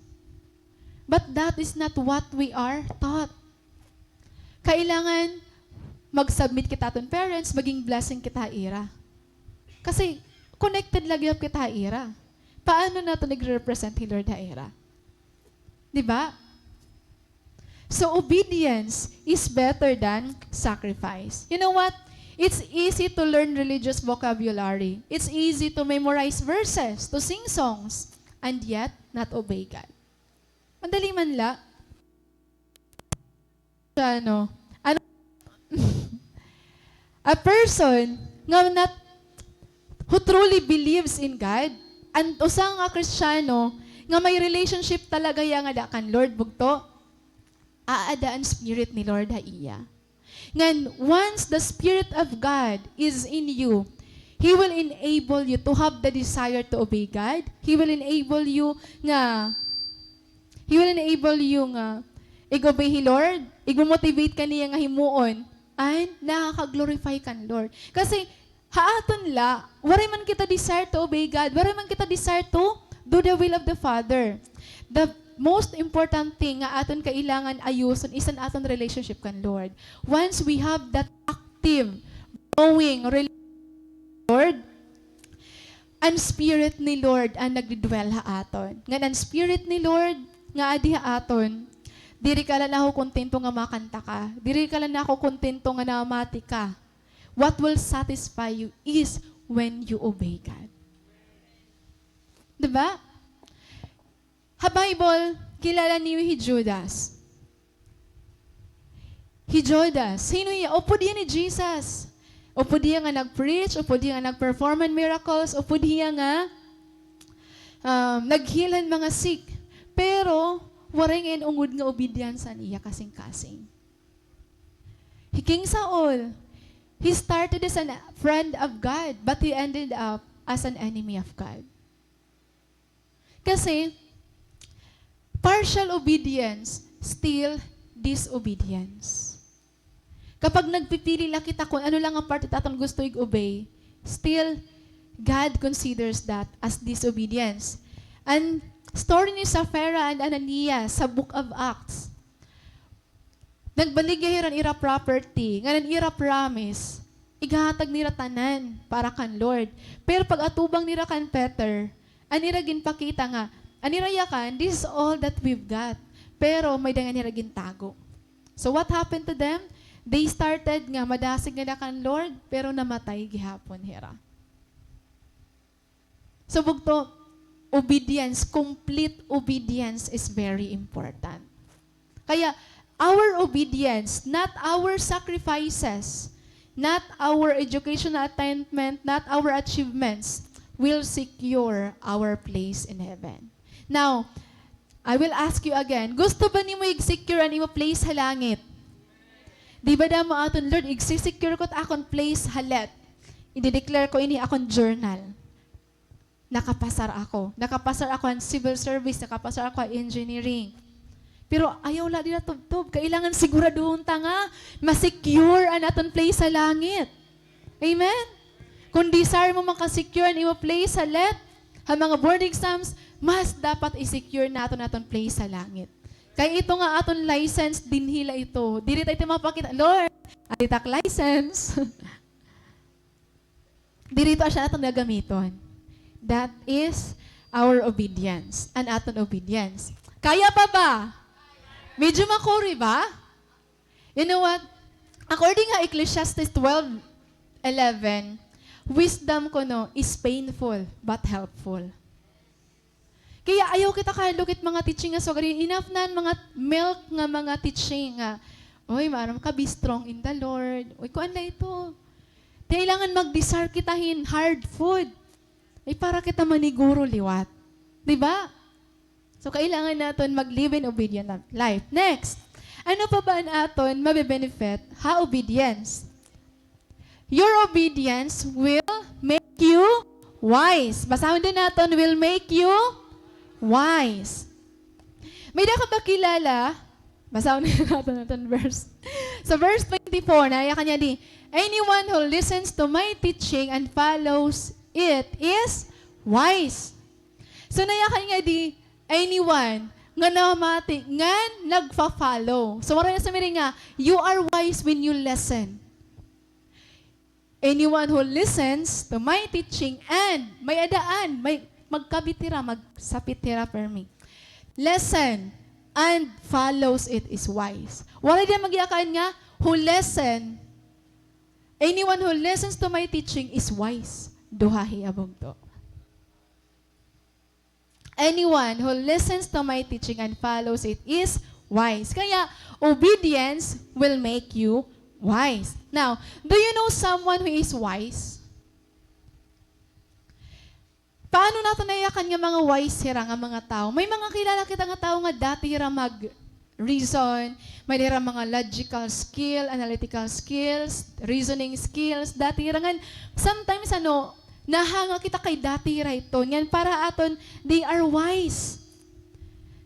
But that is not what we are taught. Kailangan mag-submit kita ha aton parents, maging blessing kita ha ira. Kasi connected la gihap kita ha ira. Paano naton igre-represent hi Lord ha ira? Di ba? So, obedience is better than sacrifice. You know what? It's easy to learn religious vocabulary. It's easy to memorize verses, to sing songs, and yet not obey God. Madali man la. Ano? Ano? A person nga not, who truly believes in God, an usa nga Kristiyano nga may relationship talaga hiya ngada kan Lord, bugto, aada an Spirit ni Lord ha iya. Ngan, once the Spirit of God is in you, He will enable you to have the desire to obey God. He will enable you nga He will enable you nga ig-obey hi Lord, igmo-motivate ka niya nga himuon, and nakaka-glorify kan Lord. Kasi ha aton la, waray man kita desire to obey God, waray man kita desire to do the will of the Father. The most important thing nga aton kailangan ayuson is an aton relationship kan Lord. Once we have that active, growing relationship kan Lord, an Spirit ni Lord an nagdi-dwell ha aton. Ngan an Spirit ni Lord nga adi ha aton, diri ka la nako kontento nga makanta ka. Diri ka la nako kontento nga namati ka. What will satisfy you is when you obey God. Di ba? Ha Bible, kilala niyo hi Judas. Hi Judas, hin-o hiya? Upod hiya ni Jesus. Upod hiya nga nag-preach, upod hiya nga nag-perform hin miracles, upod hiya nga, um, nag-heal hin mga sick. Pero, waray ngay-an ungod nga obedyansa an iya kasingkasing. Hi King Saul, he started as a friend of God, but he ended up as an enemy of God. Kasi, partial obedience, still disobedience. Kapag nagpipili la kita kon ano la nga parte it aton gusto ig-obey, still, God considers that as disobedience. An story ni Sapphira and Ananias sa Book of Acts, nagbaligya hira han ira property, ngan an ira promise, ighahatag nira tanan para kan Lord. Pero pag-atubang nira kan Peter, an ira ginpakita nga, an ira yakan, "This is all that we've got." Pero may-ada nga nira gintago. So what happened to them? They started nga madasig ngada kan Lord, pero namatay gihapon hira. So, bugto, obedience, complete obedience is very important. Kaya, our obedience, not our sacrifices, not our educational attainment, not our achievements, will secure our place in heaven. Now, I will ask you again, gusto ba nimo i-secure an imo place ha langit? Di ba damo aton, "Lord, igsi-secure ko it akon place ha let. Ide-declare ko ini akon journal." Nakapasar ako. Nakapasar ako han civil service, nakapasar ako ha engineering. Pero ayaw la dida tubtob. Kailangan siguraduhon ta nga ma-secure an aton place ha langit. Amen? Kon desire mo maka-secure an imo place ha let, ha mga board exams, mas dapat i-secure naton aton place ha langit. Kay ito nga aton license, dinhi la ito. Diri ta ito mapakita, "Lord, adi it ak license." Diri ito asya aton gagamiton. That is our obedience, an aton obedience. Kaya pa ba? Medyo makuri ba? You know what? According ha Ecclesiastes twelve eleven, wisdom kuno is painful but helpful. Kaya ayaw kita kahadlok hit mga teaching nga sugad, enough na an mga milk nga mga teaching nga, "Oy, maaram ka, be strong in the Lord." Oy, kuan la ito. Kailangan mag-desire kita hin hard food. Ay, para kita maniguro liwat. Di ba? So, kailangan naton mag-live in obedient life. Next, ano pa ba an aton mabe-benefit ha obedience? Your obedience will make you wise. Basahon din naton, will make you wise. May-ada ka ba kilala? Basahon naton, naton verse. Sa verse twenty-four, nayakan niya di, "Anyone who listens to my teaching and follows it is wise." So, nayakan niya di, anyone nga namati, ngan nagfa-follow. So, waray na sa miring nga, you are wise when you listen. Anyone who listens to my teaching and may-ada an, may, magkabit hira, magsapit hira permi. Listen and follows it is wise. Waray dida magyakan nga, who listen, anyone who listens to my teaching is wise. Duha hiya bugto. Anyone who listens to my teaching and follows it is wise. Kaya, obedience will make you wise. Now, do you know someone who is wise? Paano naton nayakan nga mga wise hira nga mga tawo? May mga kilala kita nga tawo nga dati hira mag- reason, may-ada hira mga logical skill, analytical skills, reasoning skills, dati hira ngan, sometimes, ano, nahanga kita kay dati hira iton, ngan para ha aton, they are wise.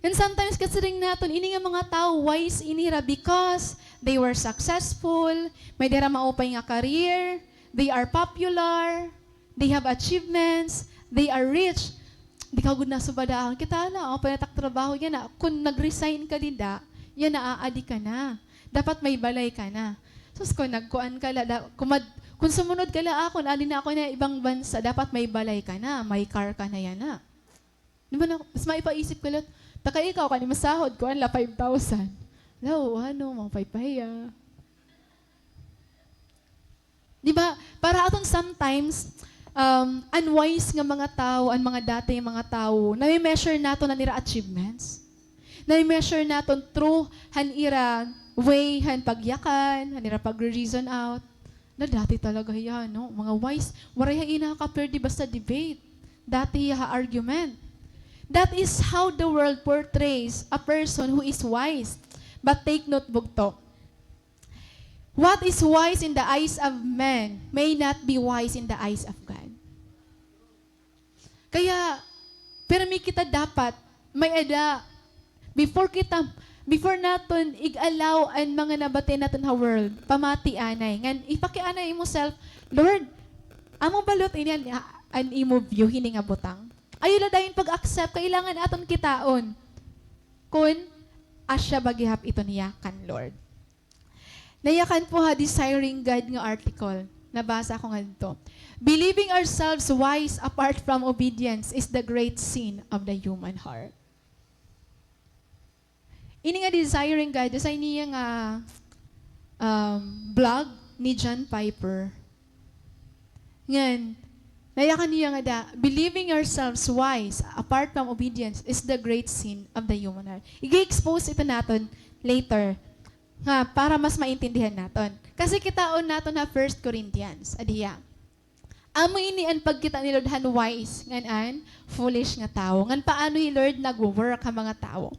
And sometimes, kasiring naton, ini nga mga tawo, wise ini hira because they were successful, may-ada hira maupay nga career, they are popular, they have achievements, they are rich. Di ka gud nasubadaan. Kita la, o, pinatak trabaho yana. Kun nag-resign ka dida, yana, aadi ka na. Dapat may balay ka na. Sus, kun nagkuan ka la, da-, kun mad-, kun sumunod ka la, ah, kun adi na ako na ibang bansa, dapat may balay ka na, may car ka na yana. Di ba na, mas maipaisip ka la, taka ikaw, kani masahod, kuan la, five thousand. La, o, ano, mga five pa hiya. Di ba? Para aton sometimes, um, unwise nga mga tawo, an mga dati nga mga tawo, nami-measure naton an ira achievements. Nami-measure naton through han ira way han pagyakan, han ira pagre-reason out. Na dati talaga hiya, no? Mga wise, waray ha iya nakaka-perde basta debate. Dati hiya ha argument. That is how the world portrays a person who is wise. But take note, bugto. What is wise in the eyes of men may not be wise in the eyes of God. Kaya, pirmi kita dapat, may-ada, before kita, before naton ig-allow an mga nabatian naton ha world, pamati anay. Ngan, ipakianay imo self, Lord, amo ba liwat ini an, an imo view hini nga butang? Ayaw la dayon pag-accept, kailangan aton kitaon kun asya ba gihap iton hiya kan Lord. Nayakan po ha Desiring God nga article. Nabasa ko ngadto. Believing ourselves wise apart from obedience is the great sin of the human heart. Ini nga Desiring God, usa ini nga, um, blog ni John Piper. Ngan, nayakan niya ngada, "Believing yourselves wise apart from obedience is the great sin of the human heart." Ig-expose ito naton later, nga para mas maintindihan naton. Kasi kitaon naton ha First Corinthians, adi hiya. Amo ini an pagkita ni Lord han wise ngan an foolish nga tawo. Ngan paano hi Lord nagwo-work ha mga tawo.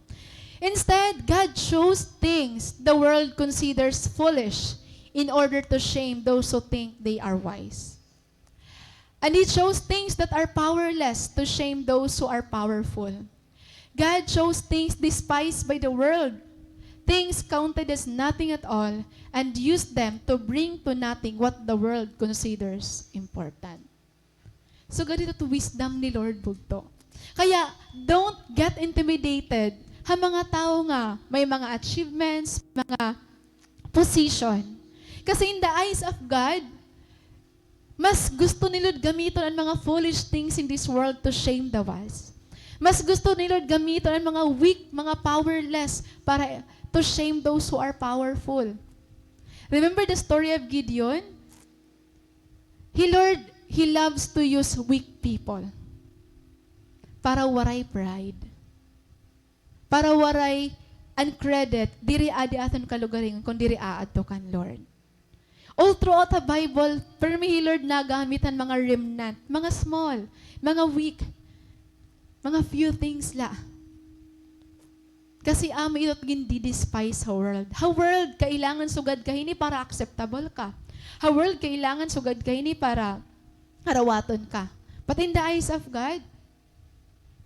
Instead, God chose things the world considers foolish in order to shame those who think they are wise. And He chose things that are powerless to shame those who are powerful. God chose things despised by the world, things counted as nothing at all, and used them to bring to nothing what the world considers important. So, gad ito wisdom ni Lord bugto. Kaya, don't get intimidated ha mga tawo nga may mga achievements, mga position. Kasi in the eyes of God, mas gusto ni Lord gamiton an mga foolish things in this world to shame the wise. Mas gusto ni Lord gamiton an mga weak, mga powerless para to shame those who are powerful. Remember the story of Gideon? He, Lord, He loves to use weak people para waray pride. Para waray an credit, diri adi aton kalugaringon, kun diri aadto kan Lord. All throughout the Bible, pirmi hi Lord nagamit han mga remnant, mga small, mga weak, mga few things la. Kasi amo ito gindi-despise ha world. Ha world, kailangan sugad ka hini para acceptable ka. Ha world, kailangan sugad ka hini para karawaton ka. But in the eyes of God,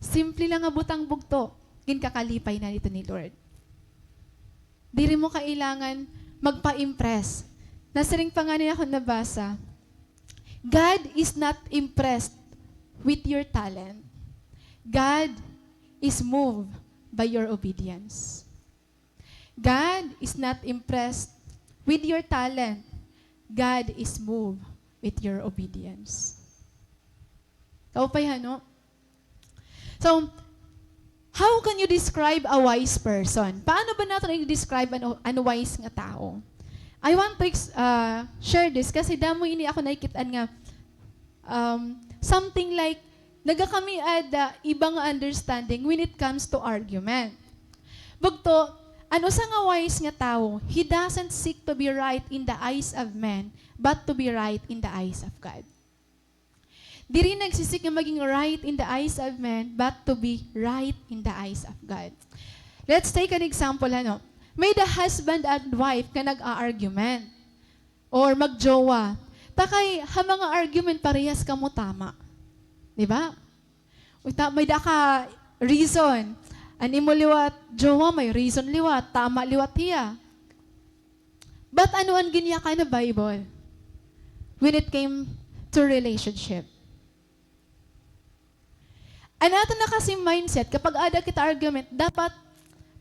simple lang nga butang bugto, ginkakalipay na ito ni Lord. Diri mo kailangan magpa-impress. Nasiring pa ngani ako nabasa, God is not impressed with your talent. God is moved by your obedience. God is not impressed with your talent. God is moved with your obedience. Kaupay, hano? So, how can you describe a wise person? Paano ba naton i-describe an, an wise nga tawo? I want to ex-, ah, share this kasi damo ini ako nakikit-an nga, um, something like, nagakami-ada iba nga understanding when it comes to argument. Bugto, an usa nga wise nga tawo, he doesn't seek to be right in the eyes of men, but to be right in the eyes of God. Diri nagsisik nga maging right in the eyes of men, but to be right in the eyes of God. Let's take an example, ano? May-ada husband and wife nga nag-a-argument or magjowa. Ta kay ha mga argument, parehas kamo tama. Di ba? Uy, ta-, may-ada ka reason. An imo liwat jowa, may reason liwat, tama liwat hiya. But ano an ginyakan na Bible when it came to relationship? An aton na kasi mindset, kapag ada kita argument, dapat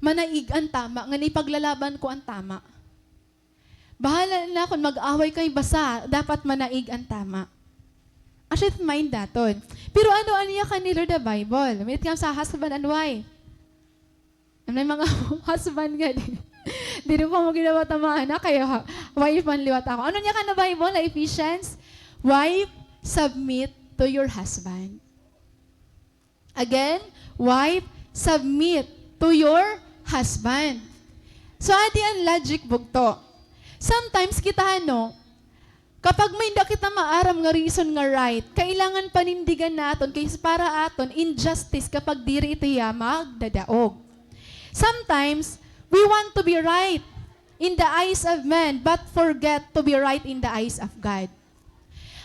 manaig an tama, ngan ipaglalaban ko an tama. Bahala na kon mag-away kay basta dapat manaig an tama. Asya it mind naton. Pero ano an yakan ni Lord ha Bible? When it comes sa husband and wife. Ano an mga husband nga di, diri pa mo ginawat an mga anak, kay ha-, wife man liwat ako. Ano an yakan na Bible? Ha Ephesians, "Wife, submit to your husband." Again, wife, submit to your husband. So, adi an logic, bugto. Sometimes kita, ano, kapag may-ada kita maaram nga reason nga right, kailangan panindigan naton kay para aton injustice kapag diri ito hiya magdadaog. Sometimes, we want to be right in the eyes of men, but forget to be right in the eyes of God.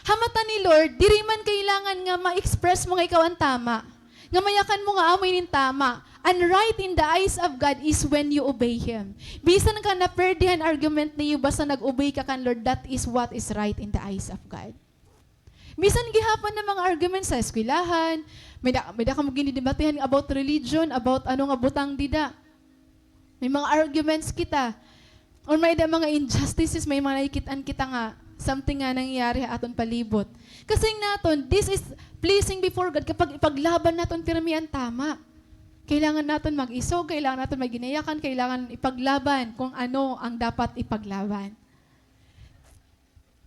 Ha mata ni Lord, diri man kailangan nga ma-express mo nga ikaw an tama, nga mayakan mo nga amo ini an tama. An right in the eyes of God is when you obey Him. Bisan ka naperdi han argument niyo, basta nag-obey ka kan Lord, that is what is right in the eyes of God. Bisan gihapon an mga argument sa eskwelahan, may-ada, may-ada kamo ginidebatehan about religion, about ano nga butang dida. May mga arguments kita. Or may-ada mga injustices, may mga nakikit-an kita nga something nga nangyayari ha aton palibot. Kasi naton, this is pleasing before God kapag ipaglaban naton pirmi an tama. Kailangan naton mag-isog, kailangan naton maginayakan, kailangan ipaglaban kung ano ang dapat ipaglaban.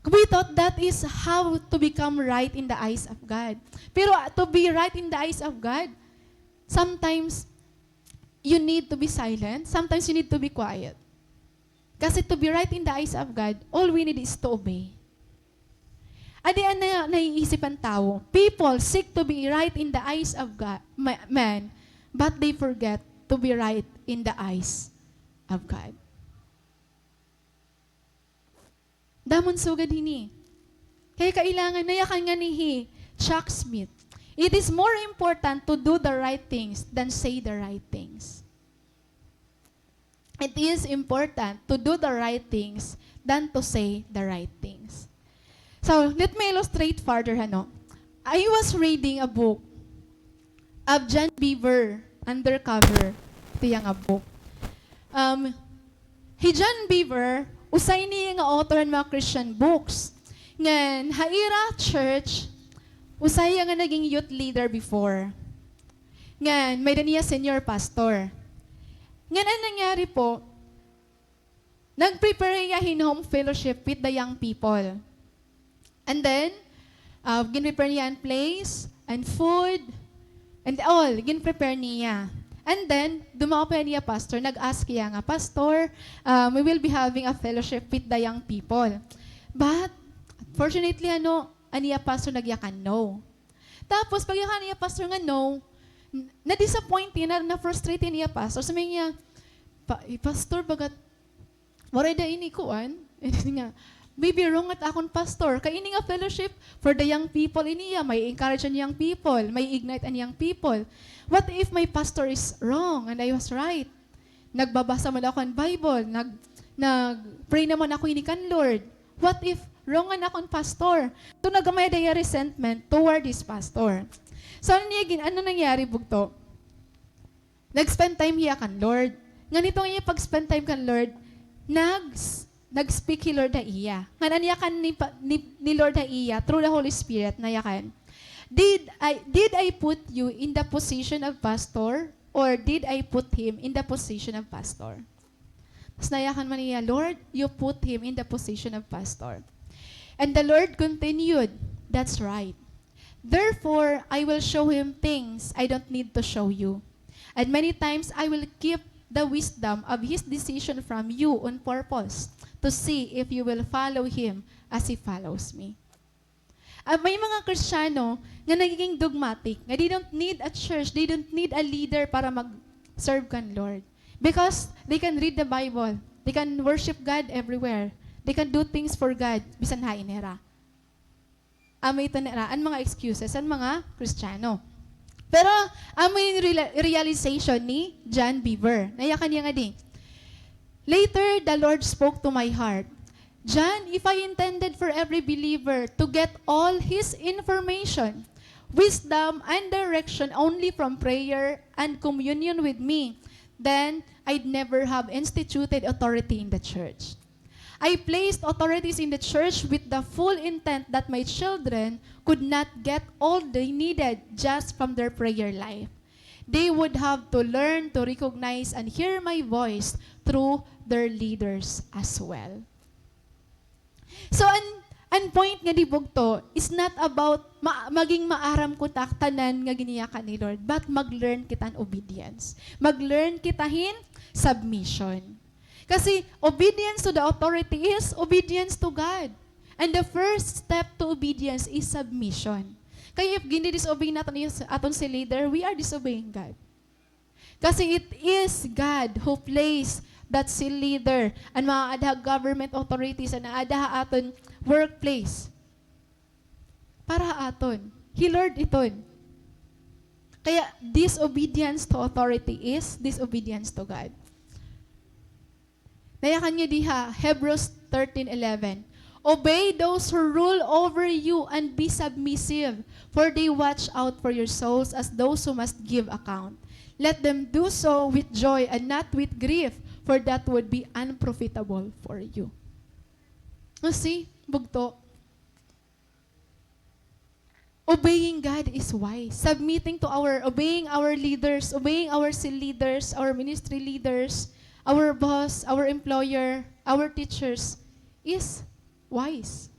We thought that is how to become right in the eyes of God. Pero, uh, to be right in the eyes of God, sometimes you need to be silent, sometimes you need to be quiet. Kasi to be right in the eyes of God, all we need is to obey. Adi an na-, naiisip an tawo. People seek to be right in the eyes of God, ma-, man, but they forget to be right in the eyes of God. Damo an sugad hini. Kay kailangan, nayakan ngani hi Chuck Smith, "It is more important to do the right things than say the right things." It is important to do the right things than to say the right things. So, let me illustrate further, ano. I was reading a book of John Beaver, Undercover, ito iya nga book. Um, hi John Beaver, usa ini nga author han mga Christian books. Ngan, ha ira church, usa hiya nga naging youth leader before. Ngan, may-ada niya senior pastor. Ngan, an nangyari po, nag-prepare hiya hin home fellowship with the young people. And then, uh, gin-prepare niya an place, an food, and all, gin-prepare niya. And then, dumako pa an iya pastor, nag-ask hiya nga, "Pastor, um, we will be having a fellowship with the young people." But, fortunately, ano, an iya pastor nagyakan no. Tapos, pagyakan an iya pastor nga no, n-, na-disappoint hiya, na, na-frustrate an iya pastor. Sabi niya, "Pa-, eh, pastor, bagat waray da ini kuan?" Nga, Maybe wrong it akon pastor. Kay ini nga fellowship for the young people ini iya, may encourage an young people, may ignite an young people. What if my pastor is wrong and I was right? Nagbabasa man ako an Bible, nag-, nag-pray naman ako ini kan Lord. What if wrong an akon pastor? So, nagkamay-ada iya resentment toward his pastor. So, ano niya gin-, ano nangyari, bugto? Nag-spend time hiya kan Lord. Ngan hito nga iya pag-spend time kan Lord, nag-, nag-speak hi Lord ha iya. Ngan an yakan ni pa-, ni, ni Lord ha iya, through the Holy Spirit, na yakan, "Did I, did I put you in the position of pastor, or did I put him in the position of pastor?" Tas nayakan man niya, "Lord, you put him in the position of pastor." And the Lord continued, "That's right. Therefore, I will show him things I don't need to show you. And many times I will keep the wisdom of his decision from you on purpose to see if you will follow him as he follows me." Ah, may mga Kristiyano nga nagiging dogmatic, nga they don't need a church, they don't need a leader para mag-serve kan Lord. Because they can read the Bible, they can worship God everywhere, they can do things for God, bisan hain hira. Amo ito nira, an mga excuses, an mga Kristiyano. Pero, amo yung reala-, realization ni John Beaver. Nayakan niya nga di. Later, the Lord spoke to my heart, "John, if I intended for every believer to get all his information, wisdom, and direction only from prayer and communion with me, then I'd never have instituted authority in the church. I placed authorities in the church with the full intent that my children could not get all they needed just from their prayer life. They would have to learn to recognize and hear my voice through their leaders as well." So, an, an point nga di bugto is not about ma-, maging maaram kita tanan nga giniyakan ni Lord, but mag-learn kita hin obedience. Mag-learn kita hin submission. Kasi obedience to the authority is obedience to God. And the first step to obedience is submission. Kay if gini-disobey naton is-, aton si leader, we are disobeying God. Kasi it is God who placed that si leader, an mga aada ha government authorities, an aada ha aton workplace. Para ha aton. Hi Lord iton. Kaya disobedience to authority is disobedience to God. Nayakan niya diha, Hebrews thirteen eleven, "Obey those who rule over you and be submissive, for they watch out for your souls as those who must give account. Let them do so with joy and not with grief, for that would be unprofitable for you." You see, bugto. Obeying God is wise. Submitting to our, obeying our leaders, obeying our cell leaders, our ministry leaders, our boss, our employer, our teachers is wise.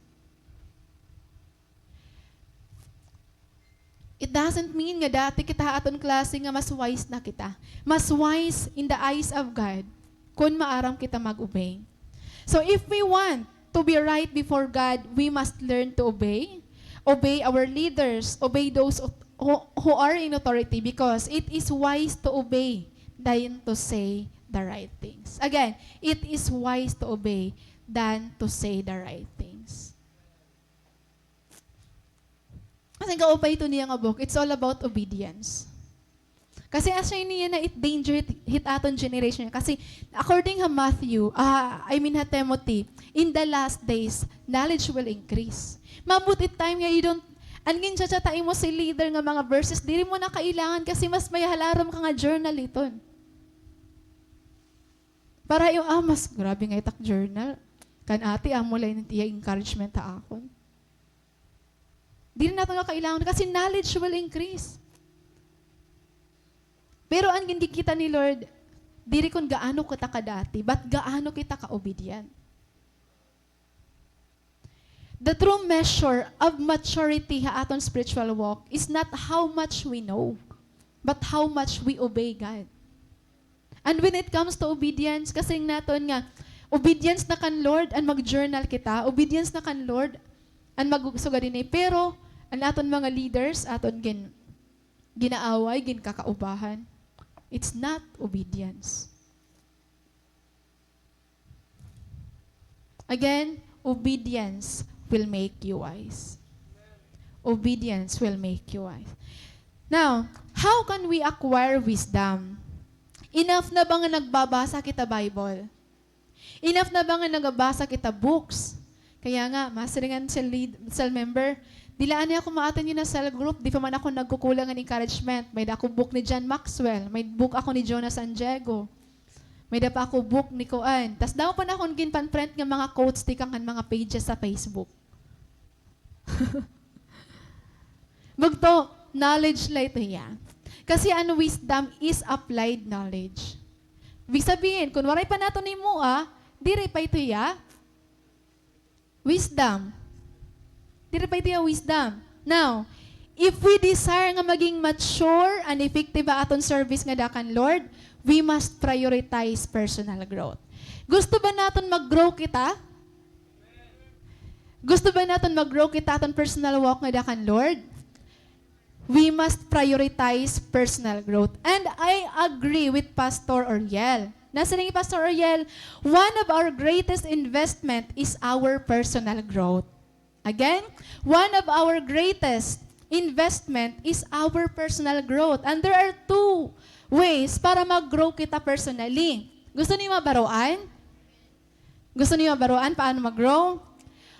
It doesn't mean nga dati kita ha aton klase nga mas wise na kita. Mas wise in the eyes of God kon maaram kita mag-obey. So if we want to be right before God, we must learn to obey. Obey our leaders, obey those who, who are in authority, because it is wise to obey than to say the right things. Again, it is wise to obey than to say the right things. Kasi kaupay ito niya nga book, it's all about obedience. Kasi asya niya na it danger hit, hit aton generation. Kasi according ha Matthew, ah, I mean ha Timothy, in the last days, knowledge will increase. Maabot it time nga you don't, an ginchachata imo si leader nga mga verses, diri mo na kailangan kasi mas may halarom ka nga journal iton. Para iyo, ah, mas grabe nga itak journal. Kan ate, amo la ini iya encouragement ha akon. Diri naton nga kailangan kasi knowledge will increase. Pero an ginkikita ni Lord, diri kon gaano kita kadati, but gaano kita ka-obedient. The true measure of maturity ha aton spiritual walk is not how much we know, but how much we obey God. And when it comes to obedience, kasi naton nga, obedience na kan Lord an mag-journal kita, obedience na kan Lord an magsugad ini. Pero an aton mga leaders, aton gin-, ginaaway, ginkakaubahan, it's not obedience. Again, Obedience will make you wise. Obedience will make you wise. Now, how can we acquire wisdom? Enough na ba nga nagbabasa kita Bible? Enough na ba nga nagabasa kita books? Kaya nga, masiring an cell lead, cell member, dila anay ako ma-attend yana cell group, di pa man ako nagkukulang han encouragement. May-ada ako book ni John Maxwell, may book ako ni Jonas San Diego. May-ada pa ako book ni kuan. Tas damo pa an akon ginpan-print nga mga quotes tikang han mga pages sa Facebook. Bugto, knowledge la ito hiya. Kasi an wisdom is applied knowledge. Ibig sabihin, kon waray pa naton himoa, diri pa ito hiya wisdom. Diri pa ito hiya wisdom. Now, if we desire nga maging mature and effective ha aton service ngada kan Lord, we must prioritize personal growth. Gusto ba naton mag-grow kita? Gusto ba naton mag-grow kita aton personal walk ngada kan Lord? We must prioritize personal growth. And I agree with Pastor Oriel. Nasiring hi Pastor Oriel, one of our greatest investment is our personal growth. Again, one of our greatest investment is our personal growth. And there are two ways para mag-grow kita personally. Gusto niyo mabaroan? Gusto niyo mabaroan paano mag-grow?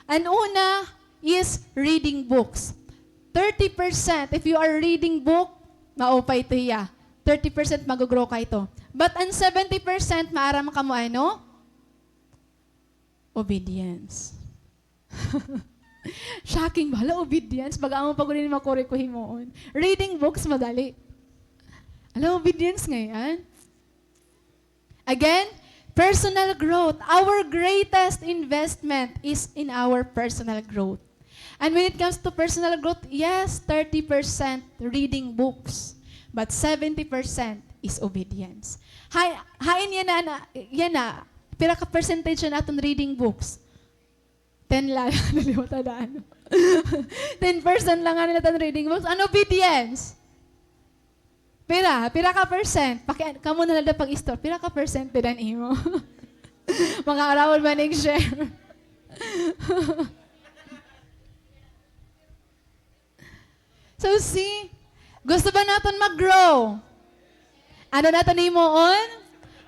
An una is reading books. Thirty percent, if you are reading book, maupay ito hiya. Thirty percent mag-grow ka ito. But an seventy percent, maaram kamo ano? Obedience. Shocking ba? Hala, obedience. Baga amo pa gud ini makuri ko himoon. Reading books, madali. Hala, obedience ngay-an. Again, personal growth. Our greatest investment is in our personal growth. And when it comes to personal growth, yes, thirty percent reading books, but seventy percent is obedience. Hay, hain yana, yana, pira ka percentage an aton reading books? Ten la, nalimutan na ano. Ten percent la ngani an aton reading books. An obedience? Pira? Pira ka percent? Paki-, kamo na la daw pag-istor. Pira ka percent dida an imo? Mga around man ig-share. So, see, gusto ba naton mag-grow? Ano naton himoon?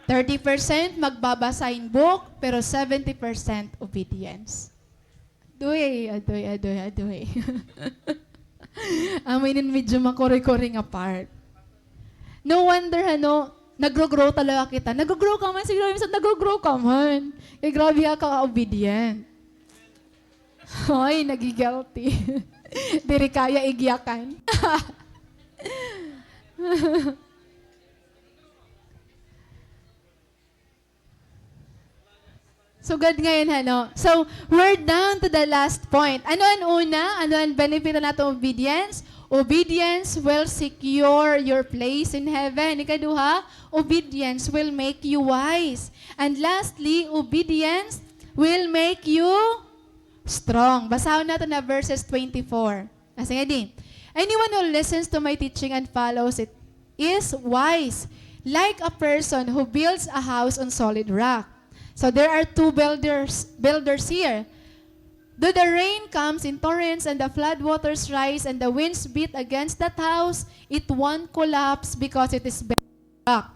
Thirty percent magbabasa hin book, pero seventy percent obedience. Adoy, adoy, adoy, adoy. Amo ini an medyo makuri-kuri nga part. No wonder, ano, nagro-grow talaga kita. Nagro-grow ka man, siguro minsan nagro-grow ka man. Kay grabe ka ka-obedient. Hoy, nagi-guilty. Diri kaya igyakan. Sugad ngay-an, ano? So, we're down to the last point. Ano an una? Ano an benefit han aton obedience? Obedience will secure your place in heaven. Ikaduha, obedience will make you wise. And lastly, obedience will make you strong. Basahon naton na verses twenty-four. Nasiring ngadi, "Anyone who listens to my teaching and follows it is wise, like a person who builds a house on solid rock." So there are two builders, builders here. Though the rain comes in torrents and the flood waters rise and the winds beat against that house, it won't collapse because it is built on rock.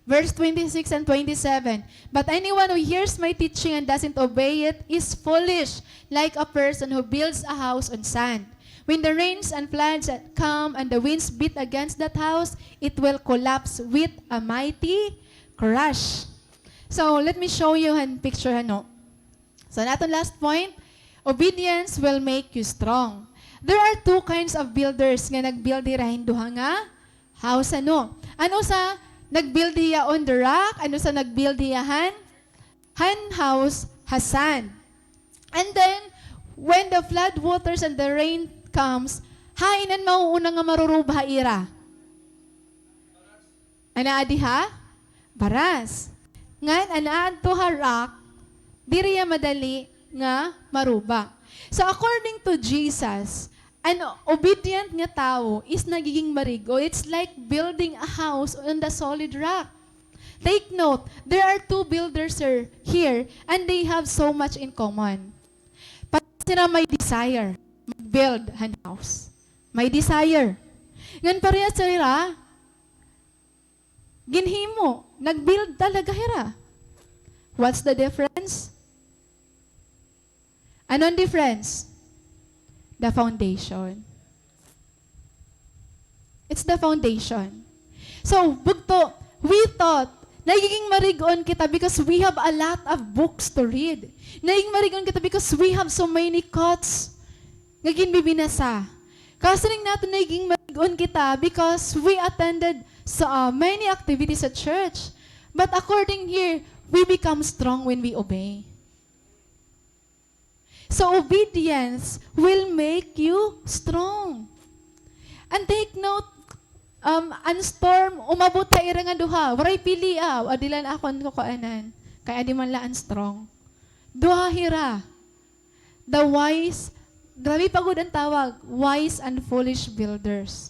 Verse twenty-six and twenty-seven, "But anyone who hears my teaching and doesn't obey it is foolish, like a person who builds a house on sand. When the rains and floods come and the winds beat against that house, it will collapse with a mighty crash." So, let me show you an picture, ano. So, an aton last point, obedience will make you strong. There are two kinds of builders nga nag-build hira hin duha nga house, ano. An usa, nag-build hiya on the rock, an usa nag-build hiya han, han house ha sand. And then, when the flood waters and the rain comes, hain an mauuna nga maruruba ha ira? An aadi ha baras. Ngan an aadto ha rock, diri hiya madali nga maruba. So, according to Jesus, an obedient nga tawo is nagiging marig-o. It's like building a house on the solid rock. Take note, there are two builders here, here, and they have so much in common. Parehas hira may desire mag-build han house. May desire. Ngan parehas hira, ginhimo, nag-build talaga hira. What's the difference? Ano an difference? The foundation. It's the foundation. So, bugto, we thought, nagiging marig-on kita because we have a lot of books to read. Nagiging marig-on kita because we have so many quotes nga ginbibinasa. Kasiring naton nagiging marig-on kita because we attended sa, ah, many activities at church. But according here, we become strong when we obey. So, obedience will make you strong. And take note, um, an storm, umabot ha ira nga duha. Waray pili, ah. Adi la an akon kukuanan. Kay adi man la an strong. Duha hira. The wise, grabe pa gud an tawag, wise and foolish builders.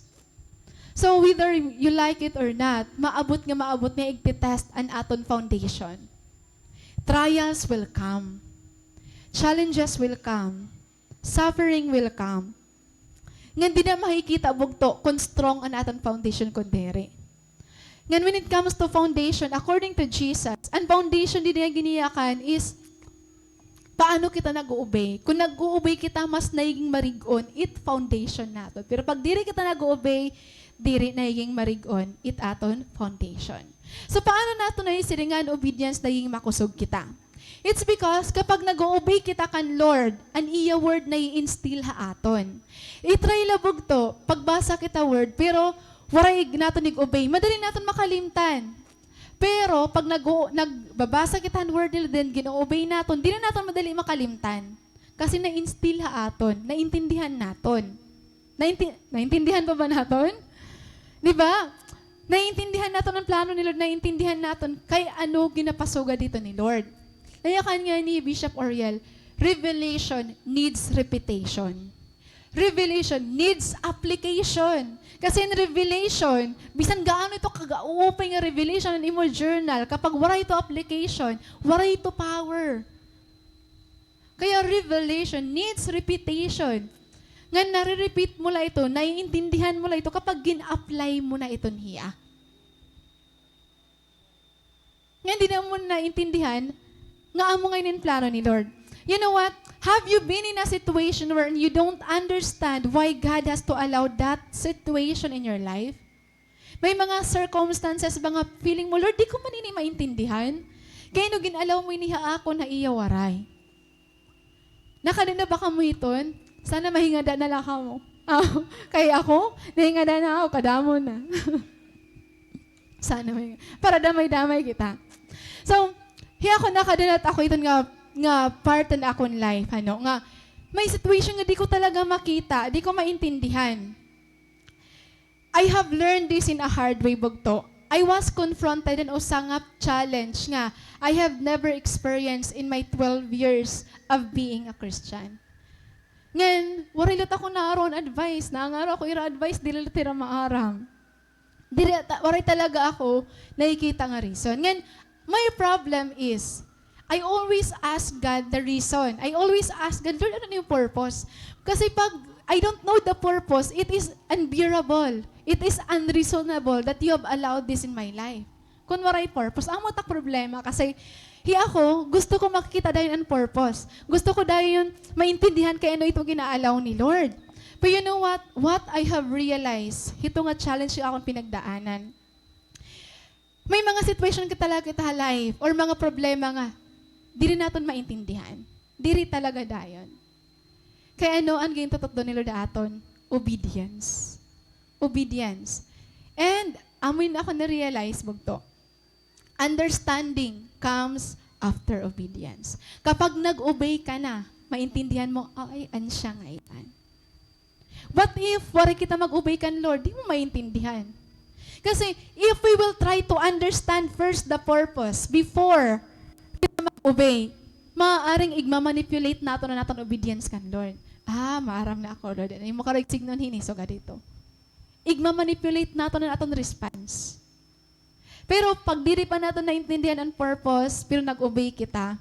So, whether you like it or not, maabot nga maabot nga igte-test an aton foundation. Trials will come. Challenges will come. Suffering will come. Ngan diri na makikita bugto kon strong an aton foundation kon diri. Ngan when it comes to foundation, according to Jesus, an foundation didi nga giniyakan is paano kita nag-uubay. Kon nag-uubay kita, mas nagiging marig-on it foundation naton. Pero pag diri kita nag-uubay, diri nagiging marig-on it aton foundation. So, paano naton nahisiringan obedience nagiging makusog kita? It's because kapag nag-uubay kita kan Lord, an iya word nai-instill ha aton. I-try la bugto, pagbasa kita word, pero waray naton ig-obey. Madali naton makalimtan. Pero pag nag-, nagbabasa kita han word nila, then gin-o-obey naton, diri naton madali makalimtan. Kasi na-instill ha aton, naintindihan naton. Nainti-, naintindihan pa ba naton? Di ba? Naintindihan naton an plano ni Lord, naintindihan naton kay ano ginapasugad dito ni Lord. Nayakan nga ni Bishop Oriel, revelation needs repetition. Revelation needs application. Kasi in revelation, bisan gaano ito kagaupay nga revelation in imo journal, kapag waray ito application, waray ito power. Kaya revelation needs repetition. Ngan nare-repeat mo la ito, naiintindihan mo la ito kapag gin-apply mo na iton hiya. Ngan diri mo naintindihan nga amo ngay-an in plano ni Lord. You know what? Have you been in a situation wherein you don't understand why God has to allow that situation in your life? May mga circumstances ba nga feeling mo, "Lord, di ko man ini maintindihan. Kay ano gin-allow mo ini ha akon ha iya waray?" Nakada na ba kamo hiton? Sana mahingada na la kamo. Ah, kay ako, nahingada na ako, kadamo na. Sana may, para damay-damay kita. So, hi ako nakada na ako hiton nga, nga part han akon life, ano, nga may situation nga di ko talaga makita, di ko maintindihan. I have learned this in a hard way, bugto. I was confronted an usa nga challenge nga I have never experienced in my twelve years of being a Christian. Ngan, waray la ako naaron advice. Nangaro ako ira advice, diri la hira maaram. Diri ta-, waray talaga ako nakikita nga reason. Ngan, my problem is, I always ask God the reason. I always ask God, "Lord, ano na yung purpose?" Kasi pag I don't know the purpose, it is unbearable. It is unreasonable that you have allowed this in my life. Kun waray purpose, amo ta problema. Kasi, hi ako, gusto ko makikita dayon an purpose. Gusto ko dayon maintindihan kay ano ito gin-a-allow ni Lord. But you know what? What I have realized, hito nga challenge nga akon pinagdaanan. May mga situation ka talaga kita ha life or mga problema nga diri naton maintindihan. Diri talaga dayon. Kay ano an gintutukdo ni Lord ha aton? Obedience. Obedience. And, amo ini ako na-realize, bugto. Understanding comes after obedience. Kapag nag-obey ka na, maintindihan mo, "Ay, an siya ngay-an." What if waray kita mag-obey kan Lord? Di mo maintindihan. Kasi, if we will try to understand first the purpose before kita mag-obey, maaaring igma-manipulate naton an aton obedience kan Lord. "Ah, maaram na ako, Lord. Ano mo karuyag signon hini, sugad hito?" Igma-manipulate naton an aton response. Pero pag diri pa naton naintindihan an purpose, pero nag-obey kita,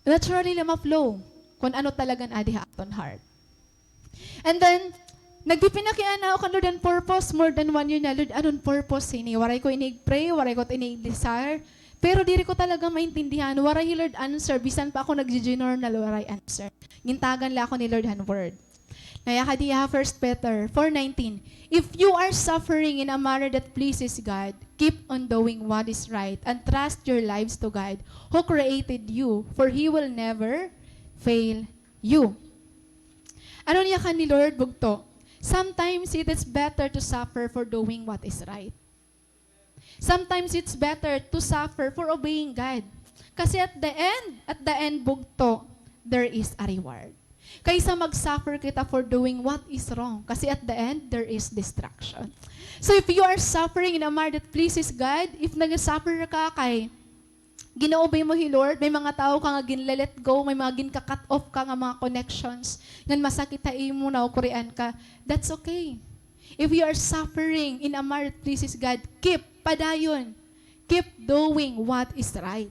naturally la ma-flow kon ano talaga an adi ha aton heart. And then, nagpipinakiana ako kan Lord an purpose, more than one year na, "Lord, ano an purpose hini? Waray ko ini pray, waray ko ini desire." Pero diri ko talaga maintindihan. Waray hi Lord answer, bisan pa ako nagji-journal, waray answer. Gintagan la ako ni Lord han word. Naya ka diha, First Peter four nineteen, "If you are suffering in a manner that pleases God, keep on doing what is right and trust your lives to God who created you, for He will never fail you." Ano an yakan ni Lord, bugto? Sometimes it is better to suffer for doing what is right. Sometimes it's better to suffer for obeying God. Kasi at the end, at the end, bugto, there is a reward. Kaysa mag-suffer kita for doing what is wrong. Kasi at the end, there is destruction. So if you are suffering in a manner that pleases God, if nag-suffer ka kay gin-o-obey mo hi Lord, may mga tawo ka nga ginle-let go, may mga ginka-cut off ka nga mga connections, ngan masakit ha imo, naukurian ka, that's okay. If you are suffering in a manner that pleases God, keep, padayon. Keep doing what is right.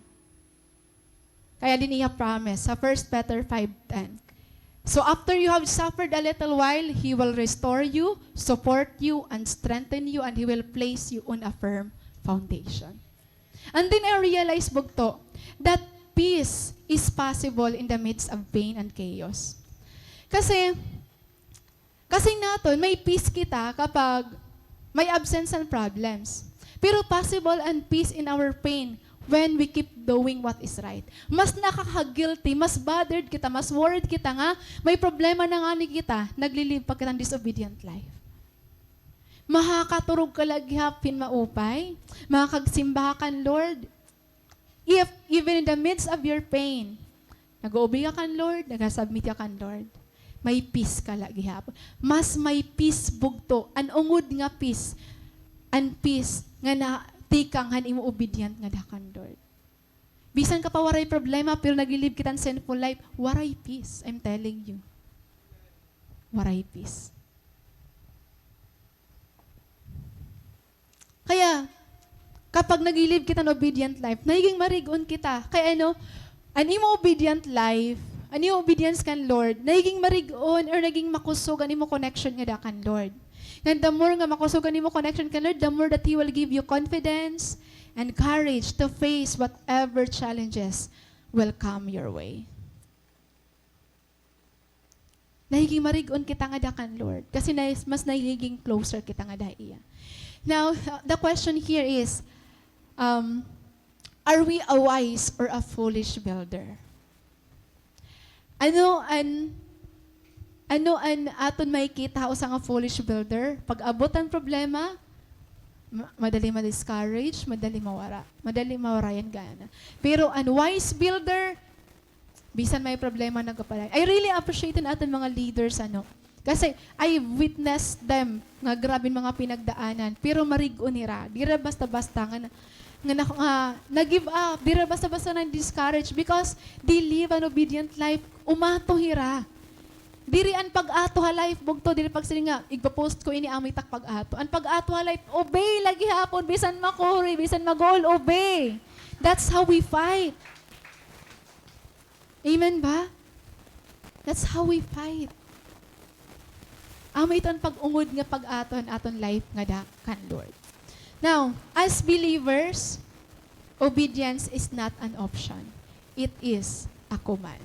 Kay adi an iya promise sa First Peter five ten, "So after you have suffered a little while, He will restore you, support you, and strengthen you, and He will place you on a firm foundation." And then I realize, bugto, that peace is possible in the midst of pain and chaos. Kasi, kasi naton, may peace kita kapag may absence and problems. Pero possible an peace in our pain when we keep doing what is right. Mas nakaka-guilty, mas bothered kita, mas worried kita nga may problema na ngani kita, nagli-live pa kita hin disobedient life. Makakaturog ka la gihap hin maupay, makakagsimba ka kan Lord. If, even in the midst of your pain, nag-o-obey ka kan Lord, naga-submit ka kan Lord, may peace ka la gihapon. Mas may peace, bugto, an ungod nga peace, an peace nga natikang han imo obedient ngada kan Lord. Bisan ka pa waray problema, pero nagli-live kita hin sinful life, waray peace, I'm telling you. Waray peace. Kaya, kapag nagli-live kita hin obedient life, nagiging marig-on kita. Kay ano, an imo obedient life, an imo obedience kan Lord, nagiging marig-on or nagiging makusog an imo connection ngada kan Lord. Ngan the more nga makusog an imo connection kan Lord, the more that He will give you confidence and courage to face whatever challenges will come your way. Nagiging marig-on kita ngada kan Lord. Kasi na-, mas nagiging closer kita ngada ha iya. Now, the question here is, um, are we a wise or a foolish builder? Ano an, ano an aton makikita ha usa nga foolish builder? Pag-abot han problema, ma-, madali ma-discourage, madali mawara. Madali mawara an gana. Pero an wise builder, bisan may problema, nagapadayon. I really appreciate an aton mga leaders, ano. Kasi I witnessed them nga grabe an mga pinagdaanan, pero marig-on hira. Diri basta-basta nga na-, nga na-, nga na-give up. Diri basta-basta na-discourage because they live an obedient life. Umato hira. Diri an pag-ato ha life, bugto, diri pagsiring nga, igpo-post ko ini, amo it ak pag-ato. An pag-ato ha life, obey la gihapon, bisan makuri, bisan maguol, obey. That's how we fight. Amen ba? That's how we fight. Amo ito an pag-ungod nga pag-ato han aton life ngada kan Lord. Now, as believers, obedience is not an option. It is a command.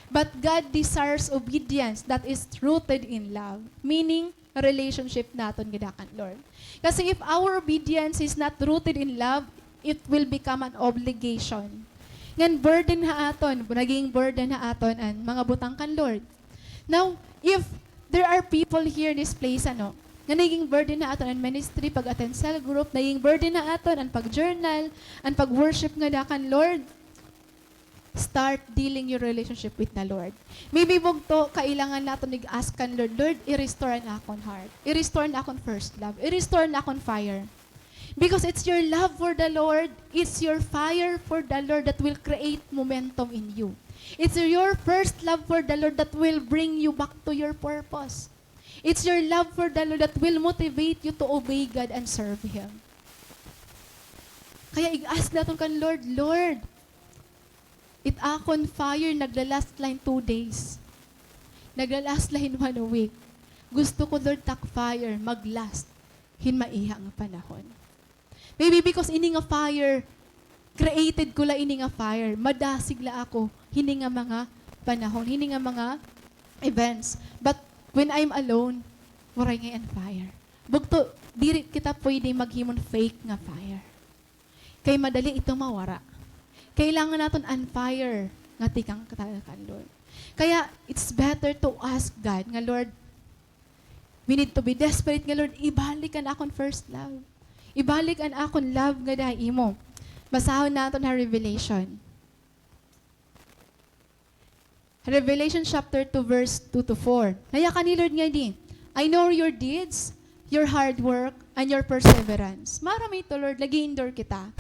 But God desires obedience that is rooted in love, meaning relationship naton ngada kan Lord. Kasi if our obedience is not rooted in love, it will become an obligation. Ngan burden ha aton, naging burden ha aton an mga butang kan Lord. Now, if there are people here in this place, ano, nga naging burden ha aton an ministry, pag-attend cell group, naging burden ha aton an pag-journal, an pag-worship ngada kan Lord, start dealing your relationship with the Lord. Maybe bugto, kailangan naton ig-ask kan Lord, "Lord, i-restore an akon heart. I-restore an akon first love. I-restore an akon fire." Because it's your love for the Lord, it's your fire for the Lord that will create momentum in you. It's your first love for the Lord that will bring you back to your purpose. It's your love for the Lord that will motivate you to obey God and serve Him. Kaya ig-ask naton kan Lord, Lord, it akon fire nagla-last la hin two days. Nagla-last la hin one week. Gusto ko, Lord, tak fire mag-last hin maiha nga panahon. Maybe because ini nga fire, created ko la ini nga fire, madasig la ako hini nga mga panahon, hini nga mga events. But when I'm alone, waray ngay-an fire. Bugto, diri kita pwede maghimo hin fake nga fire. Kay madali ito mawara. Kailangan naton an fire nga tikang talaga kan Lord. Kaya, it's better to ask God nga, Lord, we need to be desperate nga, Lord, ibalik an akon first love. Ibalik an akon love ngada ha imo. Basahon naton ha Revelation. Revelation chapter two, verse two to four. Nayakan ni Lord ngadi, "I know your deeds, your hard work, and your perseverance." Maaram ito, Lord, nag-i-endure kita.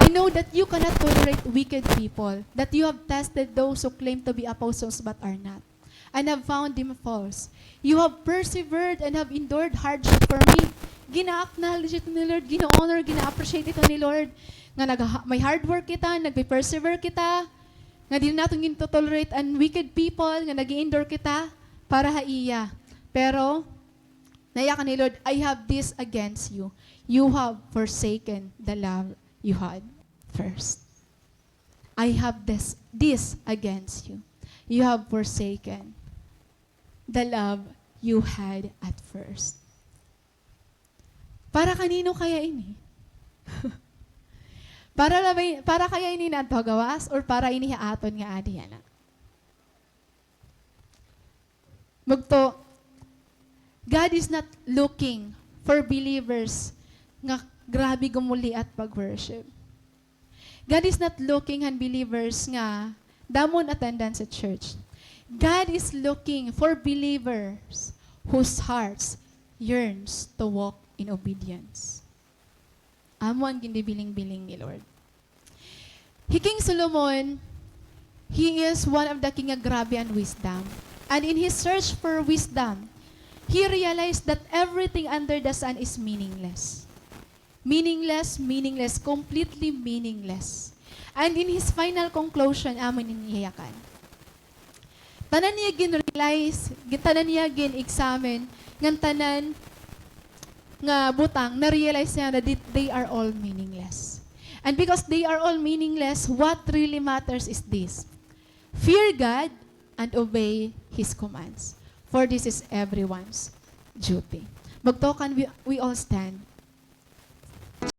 "I know that you cannot tolerate wicked people, that you have tested those who claim to be apostles but are not, and have found them false. You have persevered and have endured hardship for me." Gina-acknowledge ito ni Lord, gina-honor, gina-appreciate ito ni Lord. Nga nag-, may hard work kita, nagpe-persevere kita, nga diri naton gintotolerate an wicked people, nga nag-i-endure kita para ha iya. Pero, nayakan ni Lord, "I have this against you. You have forsaken the love you had first." "I have this, this against you. You have forsaken the love you had at first." Para kanino kaya ini? Para la ba, para kaya ini ngadto ha gawas or para ini ha aton nga adi yana? Bugto, God is not looking for believers nga grabe gumuliat pag-worship. God is not looking han believers nga damo an attendance sa church. God is looking for believers whose hearts yearns to walk in obedience. Amo an ginbibiling-biling ni Lord. Hi King Solomon, he is one of the king nga grabe an wisdom. And in his search for wisdom, he realized that everything under the sun is meaningless. Meaningless, meaningless, completely meaningless. And in his final conclusion, amo ini an iya yakan. Tanan niya gin-realize, gin-, tanan niya gin-examine, ngan tanan nga butang, na-realize niya na di-, they are all meaningless. And because they are all meaningless, what really matters is this: "Fear God and obey His commands, for this is everyone's duty." Bugto, can we, we all stand?